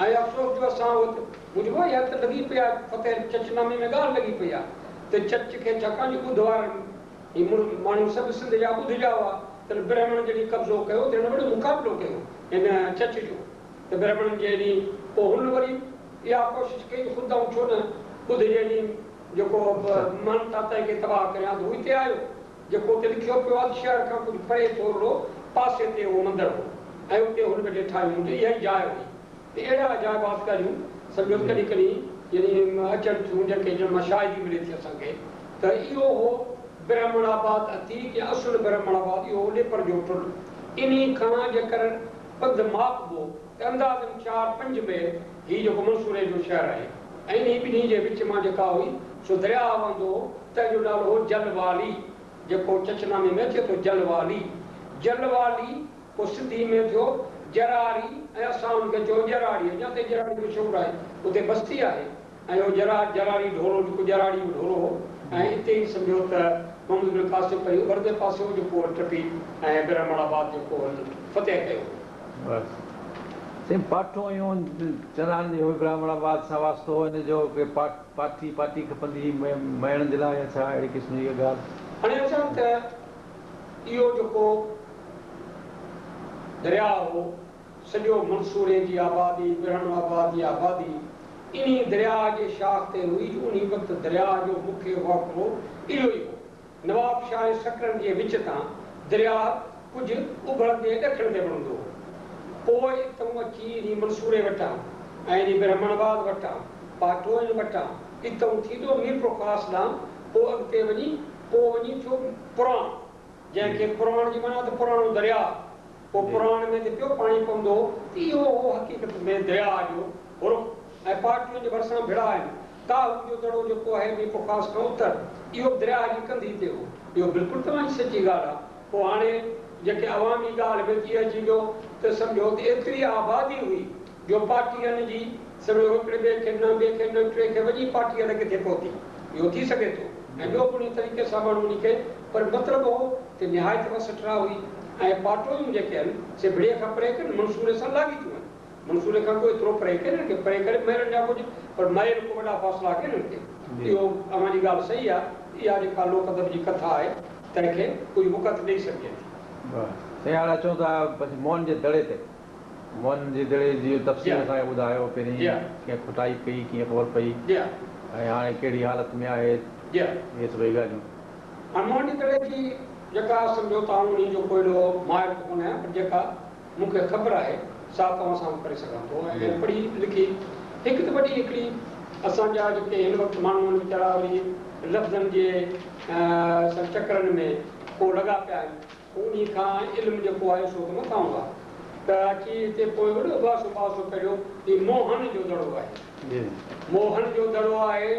۽ افسوس جو اسان وٽ مون چيو اها ته لڳي پئي آهي فتح چچ نامي ۾ ڳالهه لڳي پئي آهي ته چچ کي ڇاڪاڻ جو ٻڌ وارن هي ماڻهو سڀ سنڌ جا ٻڌ جا هئا. ته برهمڻ جڏهن قبضو ڪيو ته هن وڏو مقابلو ڪيو هن چچ جو ته برهمڻن جي ڏينهن پوء هن وري اها ڪوشش ڪئي ته خود آئون ڇو نه ٻڌ جي ڏينهن جيڪو مڃتا تنهن کي تباهه ڪريان ته هو هتي آيو. جيڪو اتي لکيو پيو آهي ته شهر کان ڪجهه پري ٿورڙو پاسي تي اهو مندر هو ۽ اتي هن ويٺي ٺاهيون ته اها ئي جاء هئي ته اهڙا عجائبات ڳالهيون سمجهو ته ڪڏهن ڪڏهن يعني اچن ٿيون جنهن کي جن مان شاهدي ملي ٿي اسان کي ته اهو هو برهمڻ آباد عتيق يا اصل برهمڻ آباد اهو هو ڏيپر جو ٽل انهي کان جيڪر پنڌ ماپبو ته اندازن چار پنج ميل هي جيڪو منصوري جو شهر آهي ۽ انهي ٻنهي جي وچ مان جيڪا هئي سو درياهه وهندو هو تنهن جو نالو هو جل والي، جيڪو چچنامي ۾ اچي ٿو جل والي. جل والي پوء سنڌي ۾ ٿيو جراري ۽ اسان ان کي چيو ڄراڙي. اڃا تائين ڄراڙي مشهور آهي. اتي بستي آهي ۽ اهو جراري ڍورو جيڪو ڄراڙي جو ڍورو هو ۽ اتي ئي سمجهو ته محمد بن قاسم پري اڀرندي پاسي هو جيڪو ٽپي ۽ برهمڻ آباد جيڪو هن فتح ڪيو هو. بس سائين پاٺو ايون چنان جو برهمڻ آباد سان واسطو هو ان جو ڪي پاٺي پاٽي کپندي هئي ميڻ جي لاء يا ڇا اهڙي قسم جي ڪا ڳالهه. هاڻي اچان ته اهو جيڪو درياء هو سڄو منصوري جي آبادي برهمڻ آباد جي آبادي انهي درياء جي شاخ تي هئي جو انهي وقت درياء جو مکيه وهڪرو اهو ئي هو. نواب شاهه ۽ سڪرنڊ جي وچ تان درياهه ڪجهه اڀرندي ڏکڻ تي وڻندو هو. پوء اتئون اچي انهي منصوري وٽان ۽ انهي برهمڻ آباد وٽان، پاٽوئن وٽان، اتئون ٿيندو ميرپورخاص ڏانهن پوء اڳتي وڃي پوء وڃي ٿيو پراڻ، جنهن کي پراڻ جي معنيٰ ته پراڻو درياهه. پوء پراڻ ۾ ته پيو پاڻي پوندو هو ته اهو هو حقيقت ۾ درياهه جو رخ ۽ پاٽوئن جي ڀرسان ڀڙا آهن. ڪاهو جو دڙو جيڪو آهي ميرپورخاص کان اتر، اهو به درياهه جي ڪنڌي تي هو. اهو بلڪل توهان جي سچي ڳالهه آهي. پوء هاڻي جيڪي عوامي ڳالهه به اچي اچي ويو ته سمجهو ته ايتري آبادي هئي جو پاٽين جي سمجهو هڪڙي ٻئي کي نه ٻئي کي نه ٽئين کي وڃي پاٽيء ته ڪٿي پهتي. اهو ٿي سگهي ٿو ۽ ٻيو به انهي طريقي سان ماڻهو انهي کي پر مطلب هو ته نهايت وسٽرا هئي ۽ پاٽويون جيڪي آهن سي ڀڙي کان پري ڪين منصوري سان لاڳيتيون آهن. منصوري کان ڪو ايترو پري ڪينهن ڪي پري ڪري ميلن جا ڪجهه پر ميل ڪو وڏا فاصلا ڪينهن ڪي. اهو اوهان جي ڳالهه صحيح آهي اها جيڪا لوڪ ادب جي ڪٿا آهي تنهن کي ڪجهه وقعت ڏئي سگهجي ٿي. بس سائين هاڻي اچون ٿا موهن جي دڙي تي. موهن جي دڙي جي تفصيل اسان کي ٻڌايو پهرين ڪنهن کوٽائي ڪئي ڪيئن خبر پئي ۽ هاڻي ڪهڙي حالت ۾ آهي اهي سڀئي ڳالهيون. هاڻي موهن جي دڙي جي جيڪا سمجهو ته آئون انهي جو ڪو ايڏو ماهر ته ڪونه آهيان پر جيڪا مون کي خبر آهي سا توهان سان به ڪري سگهان ٿو ۽ پڙهي لکي هڪ ته وڏي هڪڙي اسان جا جيڪي هن وقت ماڻهو آهن ويچارا وري لفظن جي چڪرن ۾ ڪو لڳا پيا آهن انهي کان علم جيڪو آهي سو ته مٿانهون آهي ته اچي هتي پوء وڏو بحث مباحثو ڪريو هي موهن جو دڙو آهي موهن جو دڙو آهي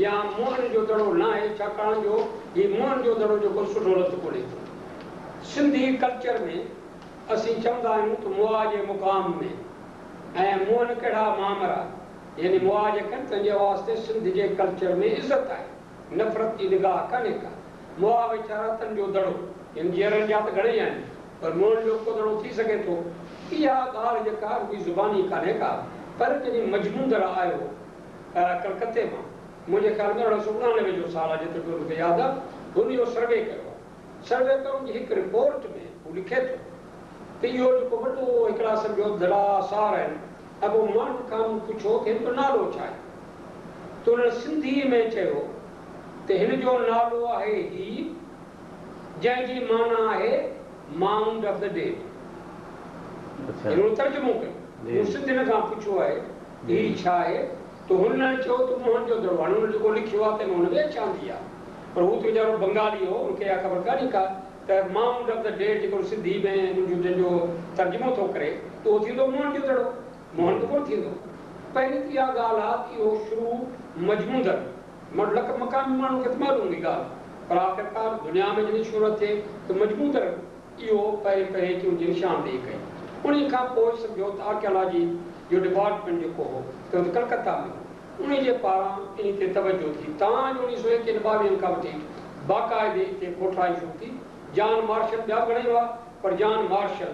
يا موهن جو دڙو ناهي ڇاڪاڻ جو هي موهن جو دڙو جيڪو سٺو لفظ ڪونهي ڪو سنڌي ڪلچر ۾ اسين چوندا آهيون ته مئا جي مقام ۾ ۽ موهن ڪهڙا مامرا يعني مئا جيڪي آهن تنهن جي واسطي سنڌ جي ڪلچر ۾ عزت آهي نفرت جي نگاهه ڪانهي ڪا مئا ويچارا تن جو دڙو يعني جيئرن جا ته گهڻئي آهن پر موهن جو ڪو دڙو ٿي سگهي ٿو اها ڳالهه جيڪا رڳي زباني ڪانهي ڪا پر جڏهن مجموندر آيو ڪلڪتي مان منهنجي خيال ۾ 1889 جو سال آهي جيترو مون کي ياد آهي هن اهو سروي ڪيو آهي سروي ڪرڻ جي هڪ رپورٽ ۾ هو لکي ٿو ته اهو جيڪو وڏو هڪڙا سمجهو دڙا آثار آهن ۽ پوء ماڻهن کان مون پڇيو ته هن جو نالو ڇا آهي ته انهن سنڌيء ۾ چيو ته هن جو نالو آهي هي جنهن جي معنيٰ آهي مائونڊ آف the dead. يعني هن ترجمو ڪيو. مون سنڌين کان پڇيو آهي ته هي ڇا آهي ته هنن چيو ته موهن جو دڙو. هاڻي هن جيڪو لکيو آهي تنهن ۾ هن به اڇ آندي آهي. پر هو ته ويچارو بنگالي هو، ان کي اها خبر ڪانهي ڪا ته مائونڊ آف the dead جيڪو سنڌي ۾ ان جو جنهن جو ترجمو ٿو ڪري ته اهو ٿيندو موهن جو دڙو، موهن ته ڪونه ٿيندو. پهرين ته اها ڳالهه آ ته اهو شروع مجموندر مطلق مقامي ماڻهن کي ته معلوم هئي ڳالهه پر آخرڪار دنيا ۾ جڏهن شهرت ٿئي ته مجموندر اهو پهرين پهرين اچي ان جي نشاندهي ڪئي. انهي کان پوء سمجهو ته آرڪيالاجي جو ڊپارٽمينٽ جيڪو هو تنهن وقت ڪلڪتا ۾ هو. انهي جي پاران انهي تي توجهه ٿي تان جو اڻيهه سو ايڪيهن ٻاويهن کان وٺي باقاعدي اتي کوٽائي شروع ٿي. جان مارشل ٻيا به گهڻئي هئا پر جان مارشل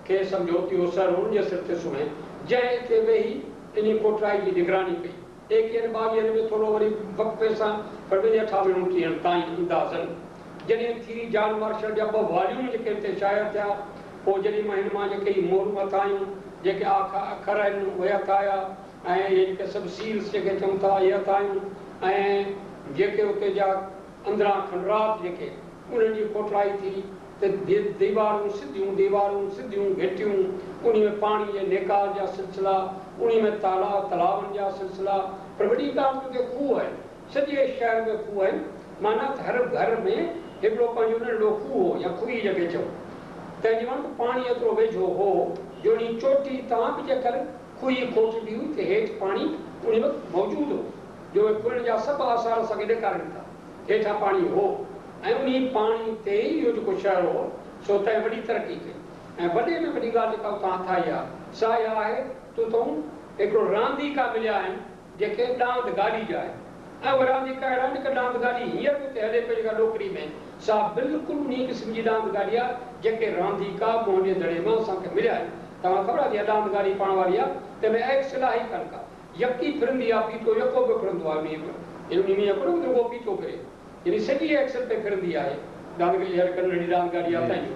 کي سمجهو ته اهو سر هن جي سر تي سونهين جنهن اتي ويهي انهي کوٽائي جي نگراني ڪئي. ايڪيهن ٻاويهن ۾ ٿورو وري وقفي سان پر وڃي اٺاويهن اڻٽيهن تائين اندازن جڏهن ٿي جان مارشل جا ٻه واليوم جيڪي هتي شايع ٿيا، پوء جڏهن مان هن مان جيڪي هي مهرون هٿ آيون، جيڪي اکر آهن اهي هٿ آيا ۽ اهي جيڪي سڀ سيلز جيڪي چئون ٿا اهي هٿ آيون ۽ جيڪي اتي جا اندران کنڊرات جيڪي انهن جي کوٽرائي ٿي ته ديوارون سڌيون ديوارون سڌيون گهٽيون انهي ۾ پاڻي جي نيڪال جا سلسلا انهي ۾ تالا تلاون جا سلسلا پر وڏي ڳالهه ته اتي کوهه آهن سڄي شهر ۾ کوهه آهن معنيٰ ته هر گهر ۾ هڪڙو پنهنجو ننڍڙو کوهه هو يا کوهي جيڪي چئون تنهن جي معنيٰ ته پاڻي ايترو ويجهو هو جو انهي چوٽي تان به جيڪر کوهي کوٽبي هئي ته هيٺ پاڻي انهي وقت موجود هو جو اهي کوهن جا سڀ آثار اسان کي ڏيکارين ٿا. هيٺان پاڻي هو ۽ انهي پاڻي تي ئي اهو جيڪو شهر هو سو تنهن وڏي ترقي ڪئي ۽ وڏي ۾ وڏي ڳالهه جيڪا اتان هٿ آئي آهي سا اها آهي ته اتئون هڪڙو رانديڪا مليا آهن جيڪي ڏاند گاڏي جا آهن ۽ اهي رانديڪا اهڙا آهن جيڪا ڏاند گاڏي هينئر به اتي هلي پئي جيڪا ڏوڪري ۾ سا بلڪل انهي قسم جي ڏاند گاڏي آهي جيڪي رانديڪا موهن جي دڙي مان اسان کي مليا آهن. توهان کي خبر آهي ته اها ڏاند گاڏي پاڻ واري آهي تنهن ۾ ايڪسل آهي ئي ڪانه ڪا. يڪي ڦرندي آ ڦيٿو يڪو پيو ڦرندو آ انهيء ۾ يعني انهيء ۾ ائين ڪونهي ته رڳو ڦيٿو ڦري يعني سڄي ايڪسل پئي ڦرندي آهي ڏاند گاڏي هر ڪنڊ ڏاند گاڏي آ تنهن جو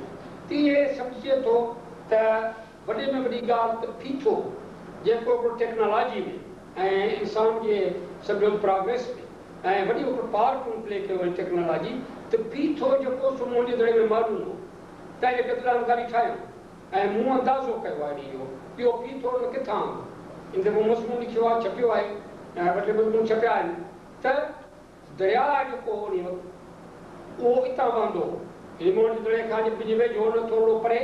تيئن سمجهجي ٿو ته وڏي ۾ وڏي ڳالهه ته ڦيٿو جيڪو هڪڙو ٽيڪنالاجي ۾ ۽ انسان جي سمجهو ته پراگريس ۾ ۽ وڏي هڪڙو پارٽ ان پلي ڪيو آهي ٽيڪنالاجي ته ڦيٿو جيڪو سو موهن جي دڙي ۾ معلوم هو تنهن جي ڪري ڏاند گاڏي ٺاهيائون. ۽ مون اندازو ڪيو آهي اهو اهو ڦيٿو ان ڪٿان آندو؟ ان تي مون مضمون لکيو آهي، ڇپيو آهي ۽ ٻه ٽي مضمون ڇپيا آهن ته درياهه جيڪو هو انهي وقت اهو اتان وهندو هو يعني موهن جي دڙي کان جي ويجهو نه ٿورڙو پري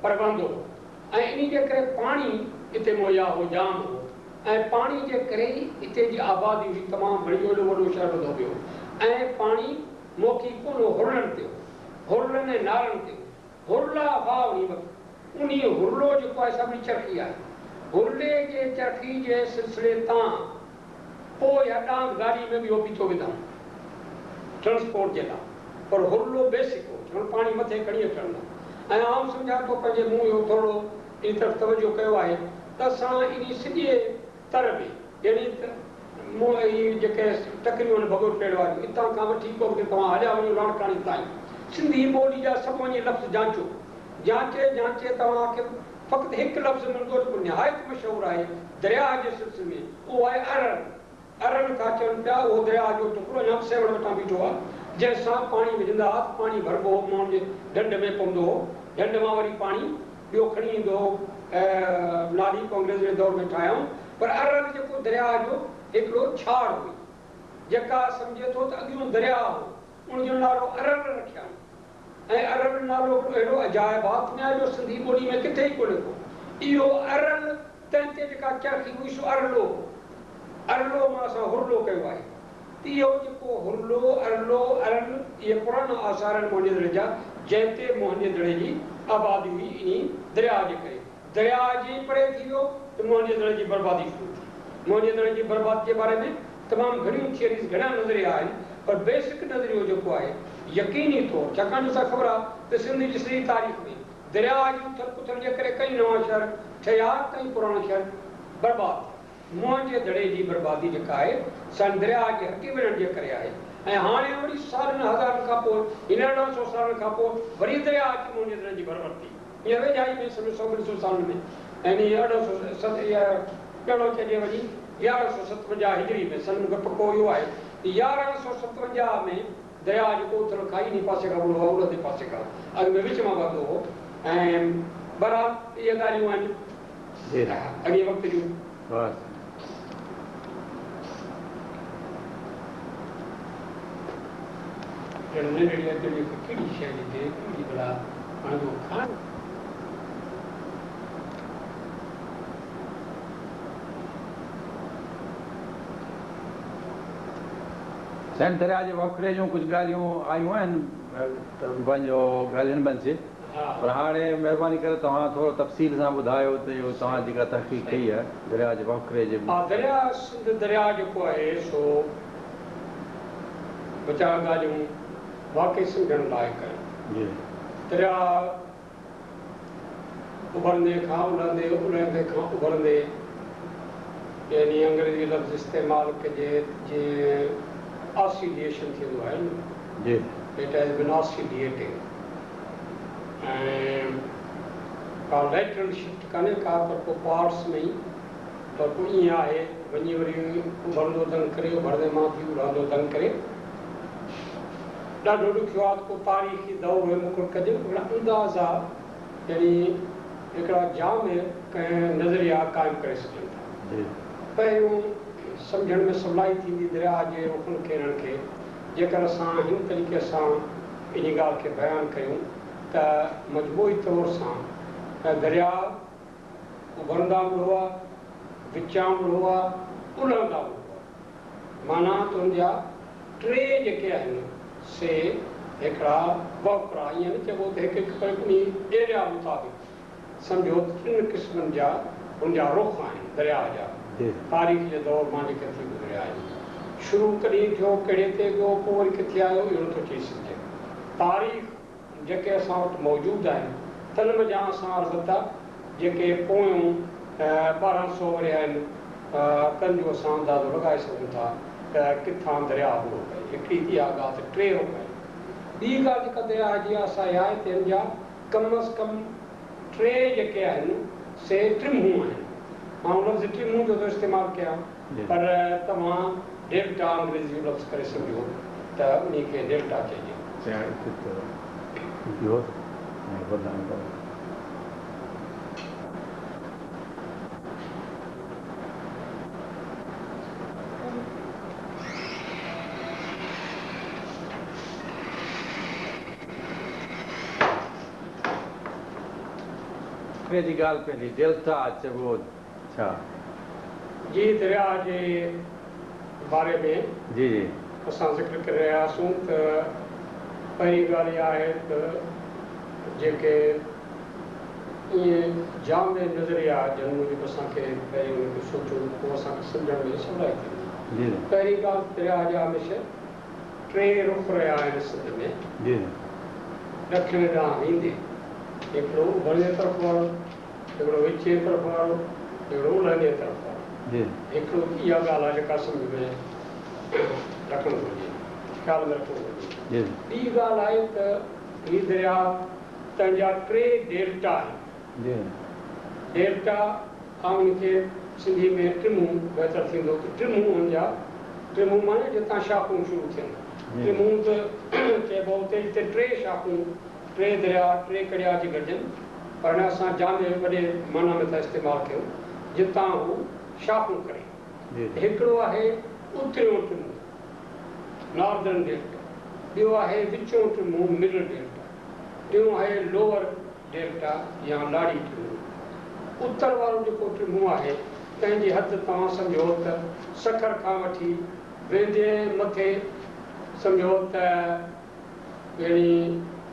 پر وهندو هو ۽ انهي جي ڪري پاڻي اتي مهيا هو جام هو ۽ پاڻي جي ڪري ئي اتي جي آبادي هئي تمام گهڻي جو ايڏو وڏو شهر وڌو پيو هو ۽ پاڻي موکي ڪونه هو هرلن تي هو هرلن ۽ نارن تي هو. هرلا هئا انهي وقت. انهي هرلو جيڪو آهي سا به چرخي آهي. هرلي جي چرخي جي سلسلي تان پوء اها ڏاند گاڏي ۾ به اهو ڦيٿو وڌائون ٽرانسپورٽ جي لاء پر هرلو بيسڪ هو ڇاڪاڻ پاڻي مٿي کڻي اچڻ لاء ۽ آئون سمجهان ٿو پنهنجي مون اهو ٿورڙو انهي طرف توجه ڪيو آهي ته اسان انهي سڄي تر ۾ يعني ته مون هي جيڪي ٽڪريون آهن ڀڳو ٽيڙ واريون اتان کان وٺي پوء اڳتي توهان هليا وڃو لاڙڪاڻي تائين سنڌي ٻولي جا سڀ وڃي لفظ جانچو. جانچي جانچي توهان کي فقط هڪ لفظ ملندو جيڪو نهايت مشهور آهي درياهه جي سلسلي ۾ اهو آهي ارل. ارل ٿا چون پيا اهو درياهه جو ٽڪرو اڃا به سيوهڻ وٽان بيٺو آهي جنهن سان پاڻي وجهندا ها ته پاڻي ڀربو هو ماڻهن جي ڍنڍ ۾ پوندو هو ڍنڍ مان وري پاڻي ٻيو کڻي ايندو هو نالي پوء انگريزن جي دور ۾ ٺاهيائون پر ارل جيڪو درياهه جو هڪڙو ڇاڙ هئي جيڪا سمجهي ٿو ته اڳيون درياهه هو ان جو نالو ارل رکيائون ۽ ارل نالو هڪڙو اهڙو عجائب آتميا جو سنڌي ٻولي ۾ ڪٿي ئي ڪونهي ڪو اهو ارل تنهن تي جيڪا چرخي هئي سو ارلو هو ارلو مان اسان هرلو ڪيو آهي ته اهو جيڪو هرلو، ارلو، ارل اهي پراڻا آثار آهن موهن جي دڙي جا، جنهن تي موهن جي دڙي جي آبادي هئي انهي درياء جي ڪري. درياء جيئن ئي پري ٿي ويو ته موهن جي دڙي جي بربادي شروع ٿي. موهن جي دڙي جي بربادي جي باري ۾ تمام گهڻيون ٿيئريز گهڻا نظريا آهن پر بيسڪ نظريو جيڪو آهي يقيني طور ڇاڪاڻ جو اسان کي خبر آهي ته سنڌ جي سڄي تاريخ ۾ درياء جي اٿل پٿل جي ڪري ڪئين نوان شهر ٺهيا ڪئين پراڻا شهر برباد ٿيا. موهن جي دڙي جي بربادي جيڪا آهي سا ان درياهه جي هٽي وڃڻ جي ڪري آهي ۽ هاڻي وري سالن هزارن کان پوء هن 1800 سالن کان پوء وري درياهه اچي موهن جي دڙي جي ڀر ورتي هينئر ويجهائي ۾ سمجهو سو ٻن سو سالن ۾ يعني 1800 يا ڪهڙو چئجي وڃي 1157 هجري ۾ سن مون کي پڪو اهو آهي ته 1157 ۾ درياهه جيڪو اٿل کائي انهي پاسي کان وڙو هو الهندي پاسي کان اڳ ۾ وچ مان وهندو هو ۽ بهرحال اهي ڳالهيون آهن اڳئين وقت جون. ڄڻ ننڍڙي ادڙيء کي ڪهڙي شيء ڏجي، ڪهڙي ڀلا وڻندو کائڻ. سائين درياء جي وهڪري جون ڪجهه ڳالهيون آيون آهن ته پنهنجو ڳالهين منجهه. پر هاڻي مهرباني ڪري توهان ٿورو تفصيل سان ٻڌايو ته اهو توهان جيڪا تحقيق ڪئي آهي درياء جي وهڪري جي. ها درياء سنڌ درياء جيڪو آهي سو ٻه چار ڳالهيون واقعي سمجهڻ لائق آهن. جي. درياء اڀرندي کان الهندي الهندي کان اڀرندي يعني انگريزي لفظ استعمال ڪجي ته جيئن آسيليشن ٿيندو آهي نه. جي. It has been oscillating ۽ ڪا ليٽرل شفٽ ڪانهي ڪا پر پوء پارٽس ۾ ئي پر پوء ائين آهي وڃي وري اڀرندو دنگ ڪري اڀرندي مان ٿي الهندو دنگ ڪري. ڏاڍو ڏکيو آهي ته ڪو تاريخي دور مقرر ڪجي پر اندازا يعني هڪڙا جامع ڪنهن نظريا قائم ڪري سگهجن ٿا. پهريون سمجهڻ ۾ سولائي ٿيندي درياهه جي رخن ڦيرڻ کي جيڪر اسان هن طريقي سان انهي ڳالهه کي بيان ڪيون ته مجموعي طور سان درياهه اڀرندا به هئا، وچان به هئا، الهندا به هئا. معنيٰ ته ان جا ٽي جيڪي آهن سي هڪڙا وهڪرا، ائين نه چئبو ته هڪ هڪ پر انهي ايريا مطابق سمجهو ته ٽن قسمن جا هن جا رخ آهن درياهه جا، تاريخ جي دور مان جيڪي ٿي گذريا آهن. شروع ڪڏهن ٿيو، ڪهڙي تي ويو، پوء وري ڪٿي آيو، اهو نٿو چئي سگهجي. تاريخ جيڪي اسان وٽ موجود آهن، تن منجهان اسان البته جيڪي پويون 1200 ورهيه آهن، تن جو اسان اندازو لڳائي سگهون ٿا ته ڪٿان درياهه اڀرو پئي. هڪڙي ته اها ڳالهه ته ٽي رخ آهن. ٻي ڳالهه جيڪا درياهه جي آهي سا اها آهي ته هن جا ڪم از ڪم ٽي جيڪي آهن سي ٽمهون آهن. آئون لفظ ٽمهون جو ٿو استعمال ڪيان پر توهان ڊيلٽا انگريزي جو لفظ ڪري سمجهو ته انهي کي ڊيلٽا چئجي. جي ڳالهه پئي هلي، ڊيلٽا چئبو ڇا؟ جي درياهه جي باري ۾ جي جي. اسان ذڪر ڪري رهيا هئاسون ته پهرين ڳالهه اها آهي ته جيڪي اهي جامع نظريا جن موجب اسان کي پهرين ان کي سوچون پوء اسان کي سمجهڻ ۾ سولائي ٿيندي. پهرين ڳالهه درياهه جا هميشه ٽي رخ رهيا آهن سنڌ ۾. ڏکڻ ڏانهن ويندي هڪڙو اڀرندي طرف وارو، هڪڙو وچين طرف وارو، هڪڙو الهندي طرف وارو. هڪڙو اها ڳالهه آهي جيڪا سمجهه ۾ رکڻ گهرجي، خيال ۾ رکڻ گهرجي. ٻي ڳالهه آهي ته هي درياهه تنهن جا ٽي ڊيلٽا آهن. ڊيلٽا آئون ان کي سنڌي ۾ ٽمهون بهتر ٿيندو ته ٽمهون هن جا ٽمهون معنيٰ جتان شاخون شروع ٿين. ٽمهون ته چئبو اتي جتي ٽي شاخون، ٽي درياء، ٽي ڪڙيا اچي گڏجن پر هاڻي اسان جامع وڏي معنيٰ ۾ ٿا استعمال ڪيون جتان هو شاخون ڪري. هڪڙو آهي اتريون ٽمهون، ناردرن ڊيلٽا، ٻيو آهي وچون ٽمهون، مڊل ڊيلٽا، ٽيون آهي لوئر ڊيلٽا يا لاڙي ٽمهون. اتر وارو جيڪو ٽمهون آهي تنهن جي حد توهان سمجهو ته سکر کان وٺي ويندي مٿي سمجهو ته يعني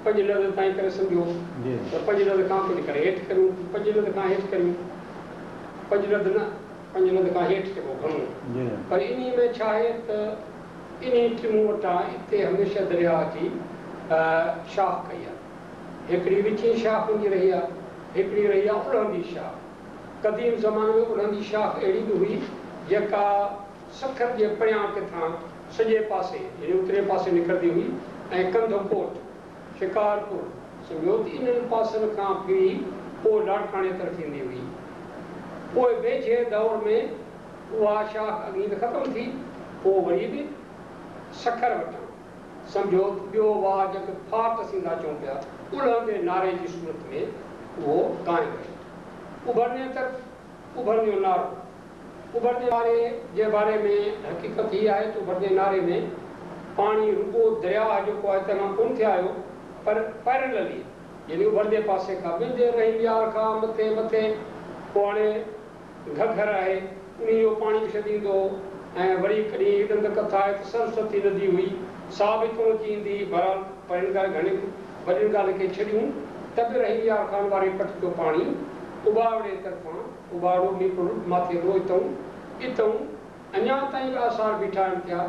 پنجند تائين ڪري سمجهو ته پنجند کان ڪجهه ڪري هيٺ ڪريون، پنجند کان هيٺ ڪريون، پنجند نه پنجند کان هيٺ چئبو گهڻو پر انهي ۾ ڇا آهي ته انهي ٽمهون وٽان اتي هميشه درياهه جي شاخ ڪئي آهي. هڪڙي وچين شاخ هوندي رهي آهي، هڪڙي رهي آهي الهندي شاخ. قديم زماني ۾ الهندي شاخ اهڙي به هئي جيڪا سکر جي پريان ڪٿان سڄي پاسي يعني اترين پاسي نڪرندي هئي ۽ ڪنڌڪوٽ، شڪارپور سمجهو ته انهن پاسن کان ڦري پوء لاڙڪاڻي طرف ايندي هئي. پوء ويجهي دور ۾ اها شاخ اڳي ته ختم ٿي، پوء وري به سکر وٽان سمجهو ته ٻيو واهه جيڪو ڦاٽ اسين ٿا چئون پيا، الهندي ناري جي صورت ۾ اهو قائم رهيو. اڀرندي طرف اڀرنديو نارو. اڀرندي ناري جي باري ۾ حقيقت هيء آهي ته اڀرندي ناري ۾ پاڻي رڳو درياهه جيڪو آهي تنهن مان ڪونه ٿي آيو پر پيرللي يعني اڀرندي پاسي کان ويندي رحيم يار کان مٿي مٿي پوء هاڻي گهگهر آهي انهي جو پاڻي به ڇڏيندو هو ۽ وري ڪڏهن هي ڏند ڪٿا آهي ته سرسوتي ندي هئي سا به اتان اچي ايندي هئي. بهرحال پر هن ڳالهه گهڻي وڏين ڳالهين کي ڇڏيون ته به رحيم يار خان واري پٽ جو پاڻي اٻاوڙي طرفان اٻاوڙو ميرپور ماٿيلو اتئون اتئون اڃا تائين به آثار بيٺا آهن ٿيا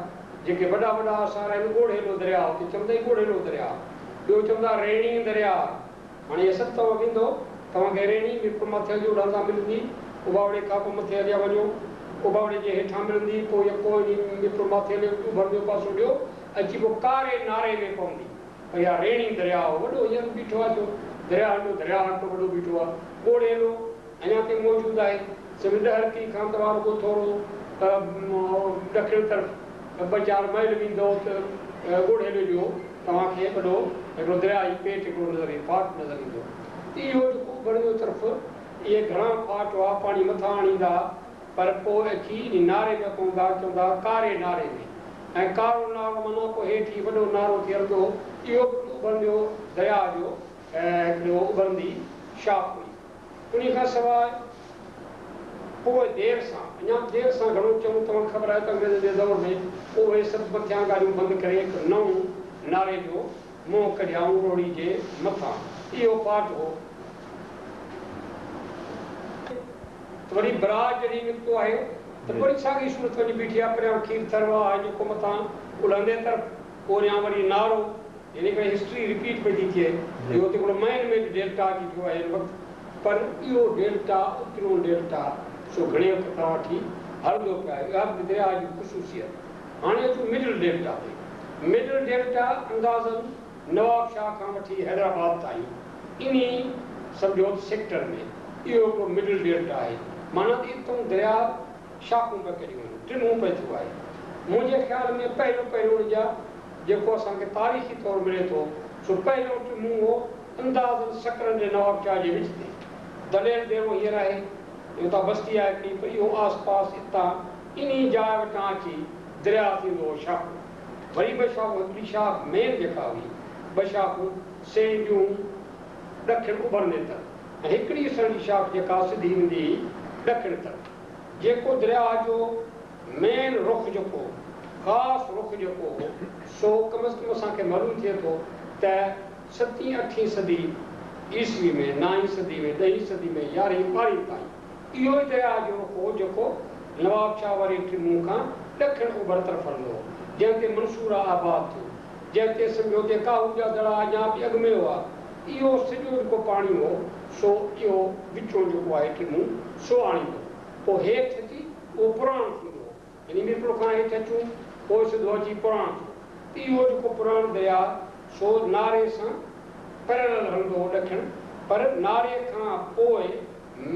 جيڪي وڏا وڏا آثار آهن ڳوڙهيلو درياء اتي چوندا ئي ڳوڙهيلو درياء ٻيو چوندا ريڻي درياء هاڻي اهي سڀ توهان ويندؤ، توهان کي ريڻي ميرپور ماٿيلي جي اولهه تان ملندي، اٻاوڙي کان پوء مٿي هليا وڃو، اٻاوڙي جي هيٺان ملندي، پوء يڪو وڃي ميرپور ماٿيلي اڀرنديو پاسو ڏيو اچي پوء ڪاري ناري ۾ پوندي. پر اها ريڻي درياء وڏو هينئر به بيٺو آهي، سو درياهه جو درياهه هڪڙو وڏو بيٺو آهي. ڳوڙهيلو اڃا تائين موجود آهي. سمجهه ڏهرڪي کان توهان رڳو ٿورو ڏکڻ طرف ٻه چار ميل ويندؤ ته ڳوڙهيلي جو توهان کي وڏو هڪڙو درياهي پيٽ هڪڙو نظر ايندو، ڦاٽ نظر ايندو. ته اهو جيڪو اڀرندو طرف اهي گهڻا ڦاٽ هئا، پاڻي مٿان آڻيندا ها، پر پوء اچي انهي ناري ۾ پوندا، چوندا ها ڪاري ناري ۾. ۽ ڪارو نارو معنيٰ پوء هيٺ هي وڏو نارو ٿي هلندو هو. اهو به هڪڙو اڀرنديو درياهه جو هڪڙو اڀرندي شاخ هئي. انهي کان سواء پوء دير سان، اڃا به دير سان گهڻو چئون، توهان کي خبر آهي ته انگريزن جي دور ۾ اهي سڀ مٿيان ڳالهيون بند ڪري هڪ نئون ناري جو منهن ڪڍيائون روهڙي جي مٿان. اهو ڦاٽ هو. ته وري براج جڏهن نڪتو آهي ته وري ساڳي صورت وڃي بيٺي آهي. پريان کير ٿر واهه آهي جيڪو مٿان الهندي طرف، پوريان وري نارو، يعني هڪڙي هسٽري رپيٽ پئي ٿي ٿئي. اهو ته هڪڙو مين ميڊ ڊيلٽا اچي ٿيو آهي هن وقت، پر اهو ڊيلٽا اتريون ڊيلٽا سو گهڻي وقت کان وٺي هلندو پيو آهي. اها به درياهه جي خصوصيت. هاڻي اچون مڊل ڊيلٽا تي. مڊل ڊيلٽا اندازن نواب شاهه کان وٺي حيدرآباد تائين انهي سمجهو ته سيڪٽر ۾ اهو هڪڙو مڊل ڊيلٽا آهي. معنيٰ ته اتئون درياهه شاخون پئي ڪڍيون آهن، ٽنهون پئي ٿيو آهي. منهنجي خيال ۾ پهريون پهريون ان جا جيڪو اسان کي تاريخي طور ملي ٿو، سو پهريون ٽنهون هو اندازن سڪرنڊ ۽ نواب شاهه جي وچ تي. دليل ديرو هينئر آهي، اتان بستي آهي هڪڙي، پر اهو آس پاس اتان انهي جاء وٽان اچي درياهه ٿيندو هو شاخون. وري ٻه شاخون، هڪڙي شاخ مين جيڪا هئي، ٻه شاخون سي اينديون هيون ڏکڻ اڀرندي طرف ۽ هڪڙي سنهڙي شاخ جيڪا سڌي ويندي هئي ڏکڻ طرف. جيڪو درياهه جو مين رخ جيڪو خاص رخ جيڪو هو سو ڪم از ڪم اسان کي معلوم ٿئي ٿو ته ستين اٺين صدي عيسوي ۾ نائين صدي ۾ ڏهين صدي ۾ يارهين ٻارهين تائين اهو ئي درياهه جو رخ هو جيڪو نواب شاهه واري ٽنهون کان ڏکڻ اوڀر طرف هلندو هو جنهن تي منصوره آباد ٿيو جنهن تي سمجهو تي ڪاهو جا دڙا اڃا به اڳ ۾ هئا اهو سڄو جيڪو پاڻي هو سو اهو وچون جيڪو آهي ٽنهون سو آڻيندو هو پوء هيٺ اچي اهو پراڻ ٿيندو هو. يعني ميرپور کان هيٺ اچون پوء سڌو اچي پراڻ ٿيو. ته اهو جيڪو پراڻ درياء سو ناري سان پئرلل هلندو هو ڏکڻ پر ناري کان پوء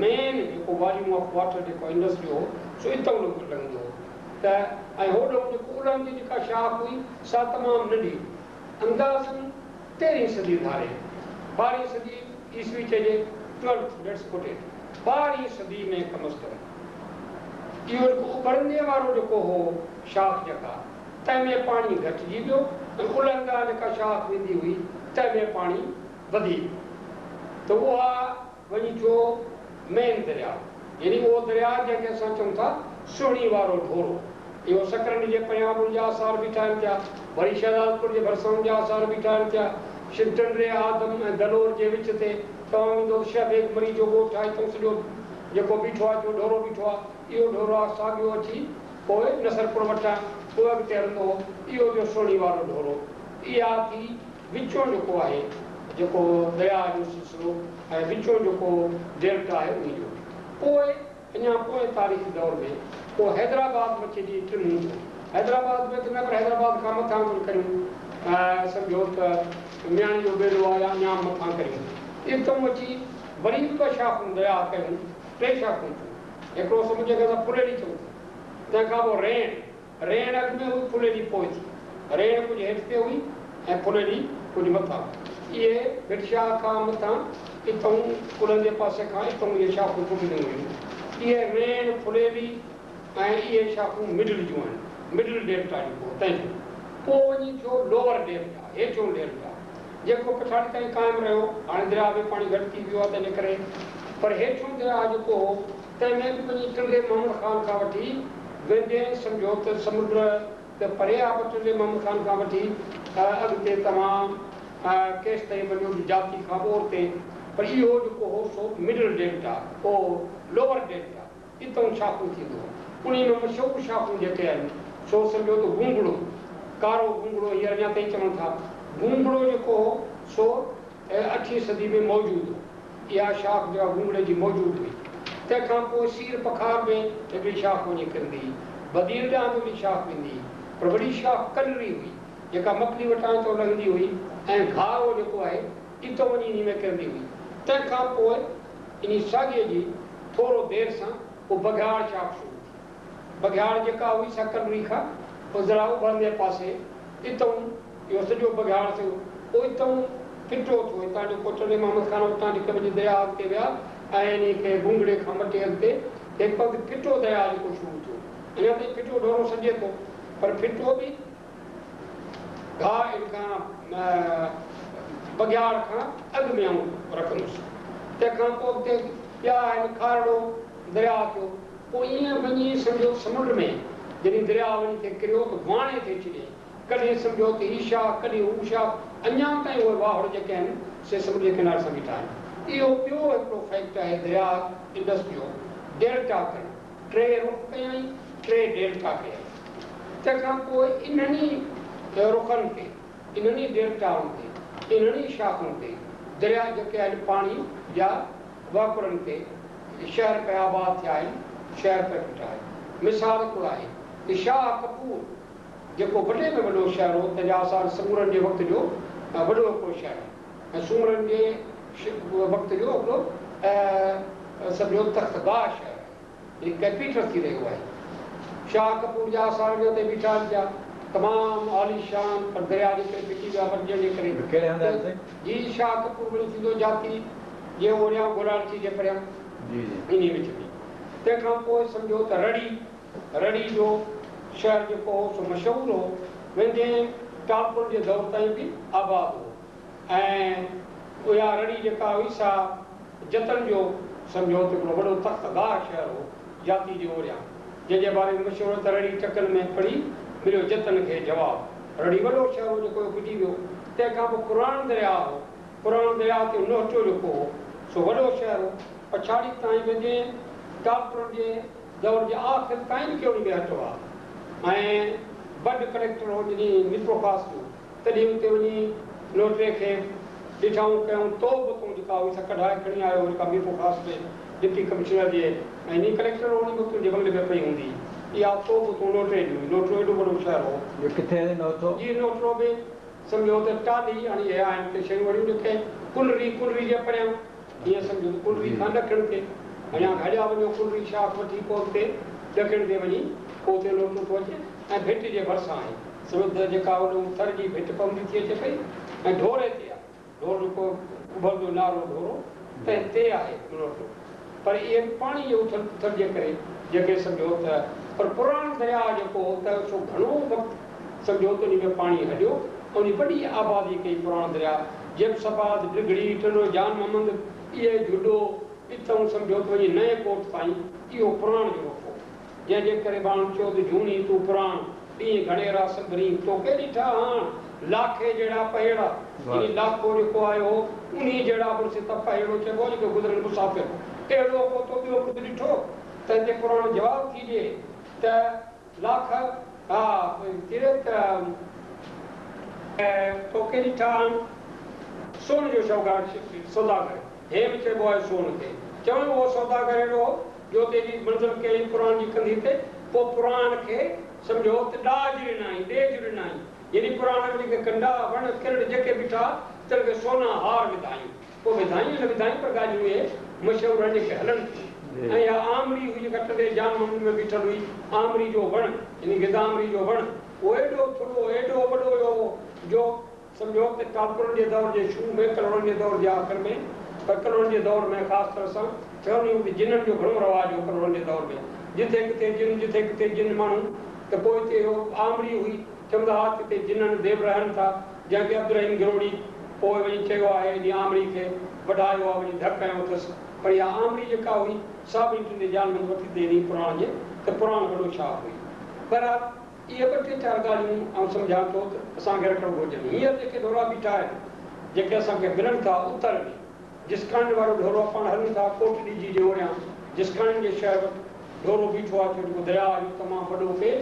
مين جيڪو واليوم آف واٽر جيڪو انڊس جو هو سو اتئون لڳندو هو ته ۽ هوڏهون جيڪو الهندي جيڪا شاخ هئي سا تمام ننڍي هئي اندازن تيرهين صدي ڌاري ٻارهين صدي عيسوي چئجي ٽويلٿ let's put it ٻارهين صدي ۾ ڪم از ڪم اهو جيڪو اڀرندي وارو جيڪو هو شاخ جيڪا تنهن ۾ پاڻي گهٽجي ويو ۽ الهندا جيڪا شاخ ويندي هئي تنهن ۾ پاڻي وڌي ويو ته اها وڃي ٿيو مين درياء يعني اهو درياء جنهن کي اسان چئون ٿا سهڻي وارو ڍورو. اهو سڪرنڊ جي پريان به ان جا آثار بيٺا آهن پيا، وري شهدادپور جي ڀرسان ان جا آثار بيٺا آهن پيا. ٽنڊي آدم ۽ دلور جي وچ تي توهان ويندو ته شهه بيگ مري جو ڳوٺ آهي، اتان سڄو جيڪو بيٺو آهي، جو ڍورو بيٺو آهي، اهو ڍورو آهي ساڳيو اچي پوء نصرپور وٽان پوء اڳتي هلندو هو، اهو ٿيو سهڻي وارو ڍورو. اها ٿي وچون جيڪو آهي جيڪو درياء جو سلسلو ۽ وچون جيڪو ڊيلٽا آهي انهي جو. پوء اڃا پوئين تاريخي دور ۾ پوء حيدرآباد مڇي جي ٽنهون ٿيو. حيدرآباد ۾ ته نه پر حيدرآباد کان مٿان ڪجهه ڪريون سمجهو ته مياڻي جو ٻيلو آهي يا اڃا مٿان ڪريون. اتئون اچي وري به ٻه شاخون درياء ڪيون، ٽي شاخون ٿيون. هڪڙو سمجهه جنهن کي اسان ڦليلي چئون ٿا. تنهن کان پوء ريڻ، ريڻ اڳ ۾ هئي، ڦليلي پوء ٿي. ريڻ ڪجهه هيٺ تي هئي ۽ ڦليلي ڪجهه مٿان. اهي ڀٽ شاهه کان مٿان اتئون الهندي پاسي کان اتئون اهي شاخون ڦٽنديون هيون. اهي ريڻ، ڦليلي ۽ اهي شاخون مڊل جون آهن. مڊل ڊيلٽا جيڪو هو تنهن جو. پوء وڃي ٿيو لوئر ڊيلٽا، هيٺيون ڊيلٽا، جيڪو پڇاڙي تائين قائم رهيو. هاڻي درياهه ۾ پاڻي گهٽ ٿي ويو آهي تنهن جي ڪري. پر هيٺيون درياهه جيڪو هو تنهن ۾ به وڃي ٽنڊي محمد خان کان وٺي ويندي سمجهو ته سمنڊ ته پري آ پر ٽنڊي محمد خان کان وٺي اڳتي توهان ڪيستائين وڃو جو جاتي کان به اورتي پر اهو جيڪو هو سو مڊل ڊيلٽا او لوئر ڊيلٽا اتئون شاخون ٿيندو هو. انهي ۾ مشهور شاخون جيڪي آهن سو سمجهو ته گونگڙو، ڪارو گونگڙو هينئر اڃا تائين چون ٿا. گونگڙو جيڪو هو سو اٺين صدي ۾ موجود هو. اها شاخ جيڪا گونگڙي جي موجود هئي. تنهن کان پوء سير پکار ۾ هڪڙي شاخ وڃي ڪرندي هئي. بدين ڏانهن به هڪڙي شاخ ويندي هئي. پر وڏي شاخ ڪنري هئي. جيڪا مڪلي وٽان اتان لنگهندي هئي ۽ گهارو جيڪو آهي اتان وڃي انهي ۾ ڪرندي هئي. تنهن کان پوء انهي ساڳئي جي ٿورو دير سان پوء بگهياڙ شاخ شروع ٿي. بگهياڙ جيڪا هئي سا ڪنري کان پوء ذرا اڀرندي پاسي اتئون اهو سڄو بگهياڙ ٿيو. پوء اتئون ڦٽو ٿيو. هتان جيڪو ٽنڊي محمد خان اتان جيڪي وڃي درياء اڳتي ويا ۽ انهي کي گونگڙي کان ٻه ٽي اڳتي هڪ وقت ڦٽو درياء جيڪو شروع ٿيو. اڃا تائين ڦٽو ڍورو سڏجي ٿو پر ڦٽو به گاهه ان کان بگهياڙ کان اڳ ۾ آئون رکندس. تنهن کان پوء اڳتي ٻيا آهن کارڙو درياء ٿيو. پوء ائين وڃي سمجهو ته سمنڊ ۾ جڏهن درياء وڃي ٿي ڪريو ته واڻي ٿي ڇڏيائين. ڪڏهن سمجهو ته هي شاخ ڪڏهن هو شاخ اڃا تائين اهي واهڙ جيڪي آهن سي سمنڊ جي ڪناري سان بيٺا آهن. اهو ٻيو هڪڙو فيڪٽ آهي درياء انڊس جو ڊيلٽا ڪرڻ. ٽي رخ ڪيائين، ٽي ڊيلٽا ڪيائين. تنهن کان پوء انهن ئي رخن تي، انهن ئي ڊيلٽائن تي، انهن ئي شاخن تي درياء جيڪي آهن پاڻي جا وهڪرن تي شهر پيا آباد ٿيا آهن، شهر پيا ڦٽا آهن. مثال هڪڙو آهي ته شاهه ڪپور جيڪو وڏي ۾ وڏو شهر هو، تنهن جا آثار سمورن جي وقت جو وڏو هڪڙو شهر آهي. ۽ سومرن جي وقت جو هڪڙو سمجهو تختگاهه شهر آهي يعني ڪيپيٽل ٿي رهيو آهي. شاهه ڪپور جا آثار اڃا تائين بيٺا آهن پيا، تمام عاليشان پر درياء جي ڪري ڦٽي ويا پٽجڻ جي ڪري. ڪهڙي هنڌ آهن سائين؟ جي شاهه ڪپور وڃي ٿيندو جاتي جي اوريان گولاڙچي جي پريان جي جي. انهي وچ ۾. تنهن کان پوء سمجهو ته رڙي رڙي جو شهر جيڪو هو سو مشهور هو، ويندي ٽالپرن جي دور تائين به آباد هو ۽ اها رڙي جيڪا هئي سا جتن جو سمجهو ته هڪڙو وڏو تختگاهه شهر هو جاتي جي اوريان، جنهن جي باري ۾ مشهور آهي ته رڙي ٽڪن ۾ پڙهي مليو جتن کي جواب. رڙي وڏو شهر هو جيڪو ڦٽي ويو. تنهن کان پوء پراڻ درياء هو، پراڻ درياء تي نوهٽو جيڪو هو سو وڏو شهر هو، پڇاڙي تائين ويندي ٽالپرن جي دور جي آخر تائين به ڪيوڙي ۾ هٽ هئا ۽ بڊ ڪليڪٽر هو جڏهن ميرپورخاص جو تڏهن اتي وڃي نوٽري کي ڏٺائون ڪيائون توب تون جيڪا هئي سا ڪڍائي کڻي آيو هو جيڪا ميرپورخاص ۾ ڊپٽي ڪمشنر جي ۽ ني ڪليڪٽر هو انهي وقت ان جي بنگلي ۾ پئي هوندي اها توب تون نوٽري جي هئي نوٽرو ايڏو وڏو شهر هو. اهو ڪٿي آهي نوٽرو؟ جي نوٽرو به سمجهو ته ٽالهي هاڻي اهي آهن ڪي شيون اهڙيون جيڪي ڪنري ڪنري جي پريان ائين سمجهو ته ڪنري کان ڏکڻ تي اڃا گهڙيا وڃو ڪنري شاخ وٺي پوء اڳتي ڏکڻ تي وڃي پوء اتي لوٽو ٿو اچي ۽ ڀٽ جي ڀرسان آهي سمجهو ته جيڪا اوڏهون ٿر جي ڀٽ پوندي ٿي اچي پئي ۽ ڍوري تي آهي ڍور جيڪو اڀرندو نارو ڍورو تنهن تي آهي لوٽو پر اهي به پاڻي جي اٿل پٿل جي ڪري جيڪي سمجهو ته پر پراڻ درياء جيڪو هو ته سو گهڻو وقت سمجهو ته انهي ۾ پاڻي هليو ۽ انهي وڏي آبادي ڪئي پراڻ درياء جيبس آباد، ڊگهڙي، ٽنڊو جان محمد، اهي جهڏو، اتئون سمجهو ته وڃي نئين ڪوٽ تائين اهو پراڻ جو رخ هو، جنهن جي ڪري ماڻهن چيو ته جهوني تون پراڻ، ڏينهن گهڻيرا سنڀرين، توکي ڏٺا هاڻ، لاکي جهڙا پهيڙا، يعني لاکو جيڪو آيو هو، انهي جهڙا مڙس ته پهيڙو چئبو آهي جيڪي گذرن مسافر، اهڙو ڪو تو ٻيو مڙس ڏٺو؟ تنهن تي پراڻ جواب ٿي ڏئي ته. لاک ها ڪري ته توکي ڏٺا آهن. سون جو شوگار سوداگر هيم چئبو آهي سون کي. چون اهو سوداگر اهڙو هو جو اتي جي منزل ڪيائين پراڻ جي ڪنڌي تي پوء پراڻ کي سمجهو ته ڏاج ڏنائين ڏيج ڏنائين يعني پراڻ ۾ جيڪي ڪنڊا وڻ ڪرڙ جيڪي بيٺا تن کي سونا هار وڌائين. پوء وڌائين يا نه وڌائين پر ڳالهيون اهي مشهور آهن جيڪي هلن ٿيون ۽ اها آمري هئي جيڪا ٽنڊي جان محمد ۾ بيٺل هئي. آمري جو وڻ يعني گدامري جو وڻ اهو ايڏو ٿلهو ايڏو وڏو هيو جو سمجهو ته ٽالپرن جي دور جي شروع ۾ ڪلهوڙن جي دور جي آخر ۾ پر ڪلهوڙن جي دور ۾ خاص طرح سان ٿيڻ اهو ته جنن جو گهڻو رواج هو ڪلهوڙن جي دور ۾ جٿي ڪٿي جن جٿي ڪٿي جن ماڻهو ته پوء اتي اهو آمري هئي چوندا ها ته اتي جنن ديو رهن ٿا جنهن کي عبدالرحيم گروڙي پوء وڃي چيو آهي انهي آمري کي وڍايو آ وڃي ڌڪ هنيو اٿس پر اها آمري جيڪا هئي سا به ٽنڊي جان محمد وٺي ڏني پراڻ جي ته پراڻ وڏو شاخ هئي. بهرحال اهي ٻه ٽي چار ڳالهيون آئون سمجهان ٿو ته اسان کي رکڻ گهرجن. هينئر جيڪي ڍورا بيٺا آهن جيڪي اسان کي ملن ٿا اتر ۾ جسڪاڻين وارو ڍورو پاڻ هلون ٿا ڪوٽ ڏيجي جي اوريان جسڪاڻين جي شهر وٽ ڍورو بيٺو آهي ڇو جيڪو درياء جو تمام وڏو پيٽ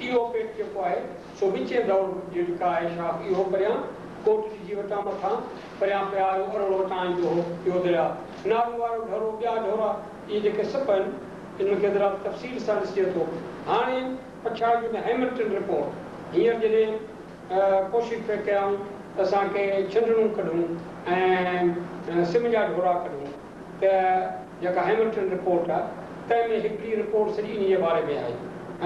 اهو پيٽ جيڪو آهي سو وچين دور جو جيڪا آهي شاخ اهو پريان ڪوٽ ڏيجي وٽان مٿان پريان پيا اهو اروڙ وٽان ايندو هو اهو درياء نارو وارو ڍورو ٻيا ڍورا اهي جيڪي سڀ آهن انهن کي ذرا تفصيل سان ڏسجي ٿو هاڻي پڇاڙي ۾ هيملٽن رپورٽ هينئر جڏهن. ڪوشش پئي ڪيائون ته اسان ڪي ڇنڊڻون ڪڍون ۽ سم جا ڍورا ڪڍون ته جيڪا هيملٽن رپورٽ آهي تنهن ۾ هڪڙي رپورٽ سڄي انهي جي باري ۾ آئي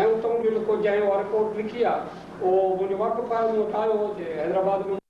۽ اتان جو جيڪو جنهن اها رپورٽ لکي آهي اهو منهنجو واقف آهي مون وٽ آيو هو حيدرآباد ۾.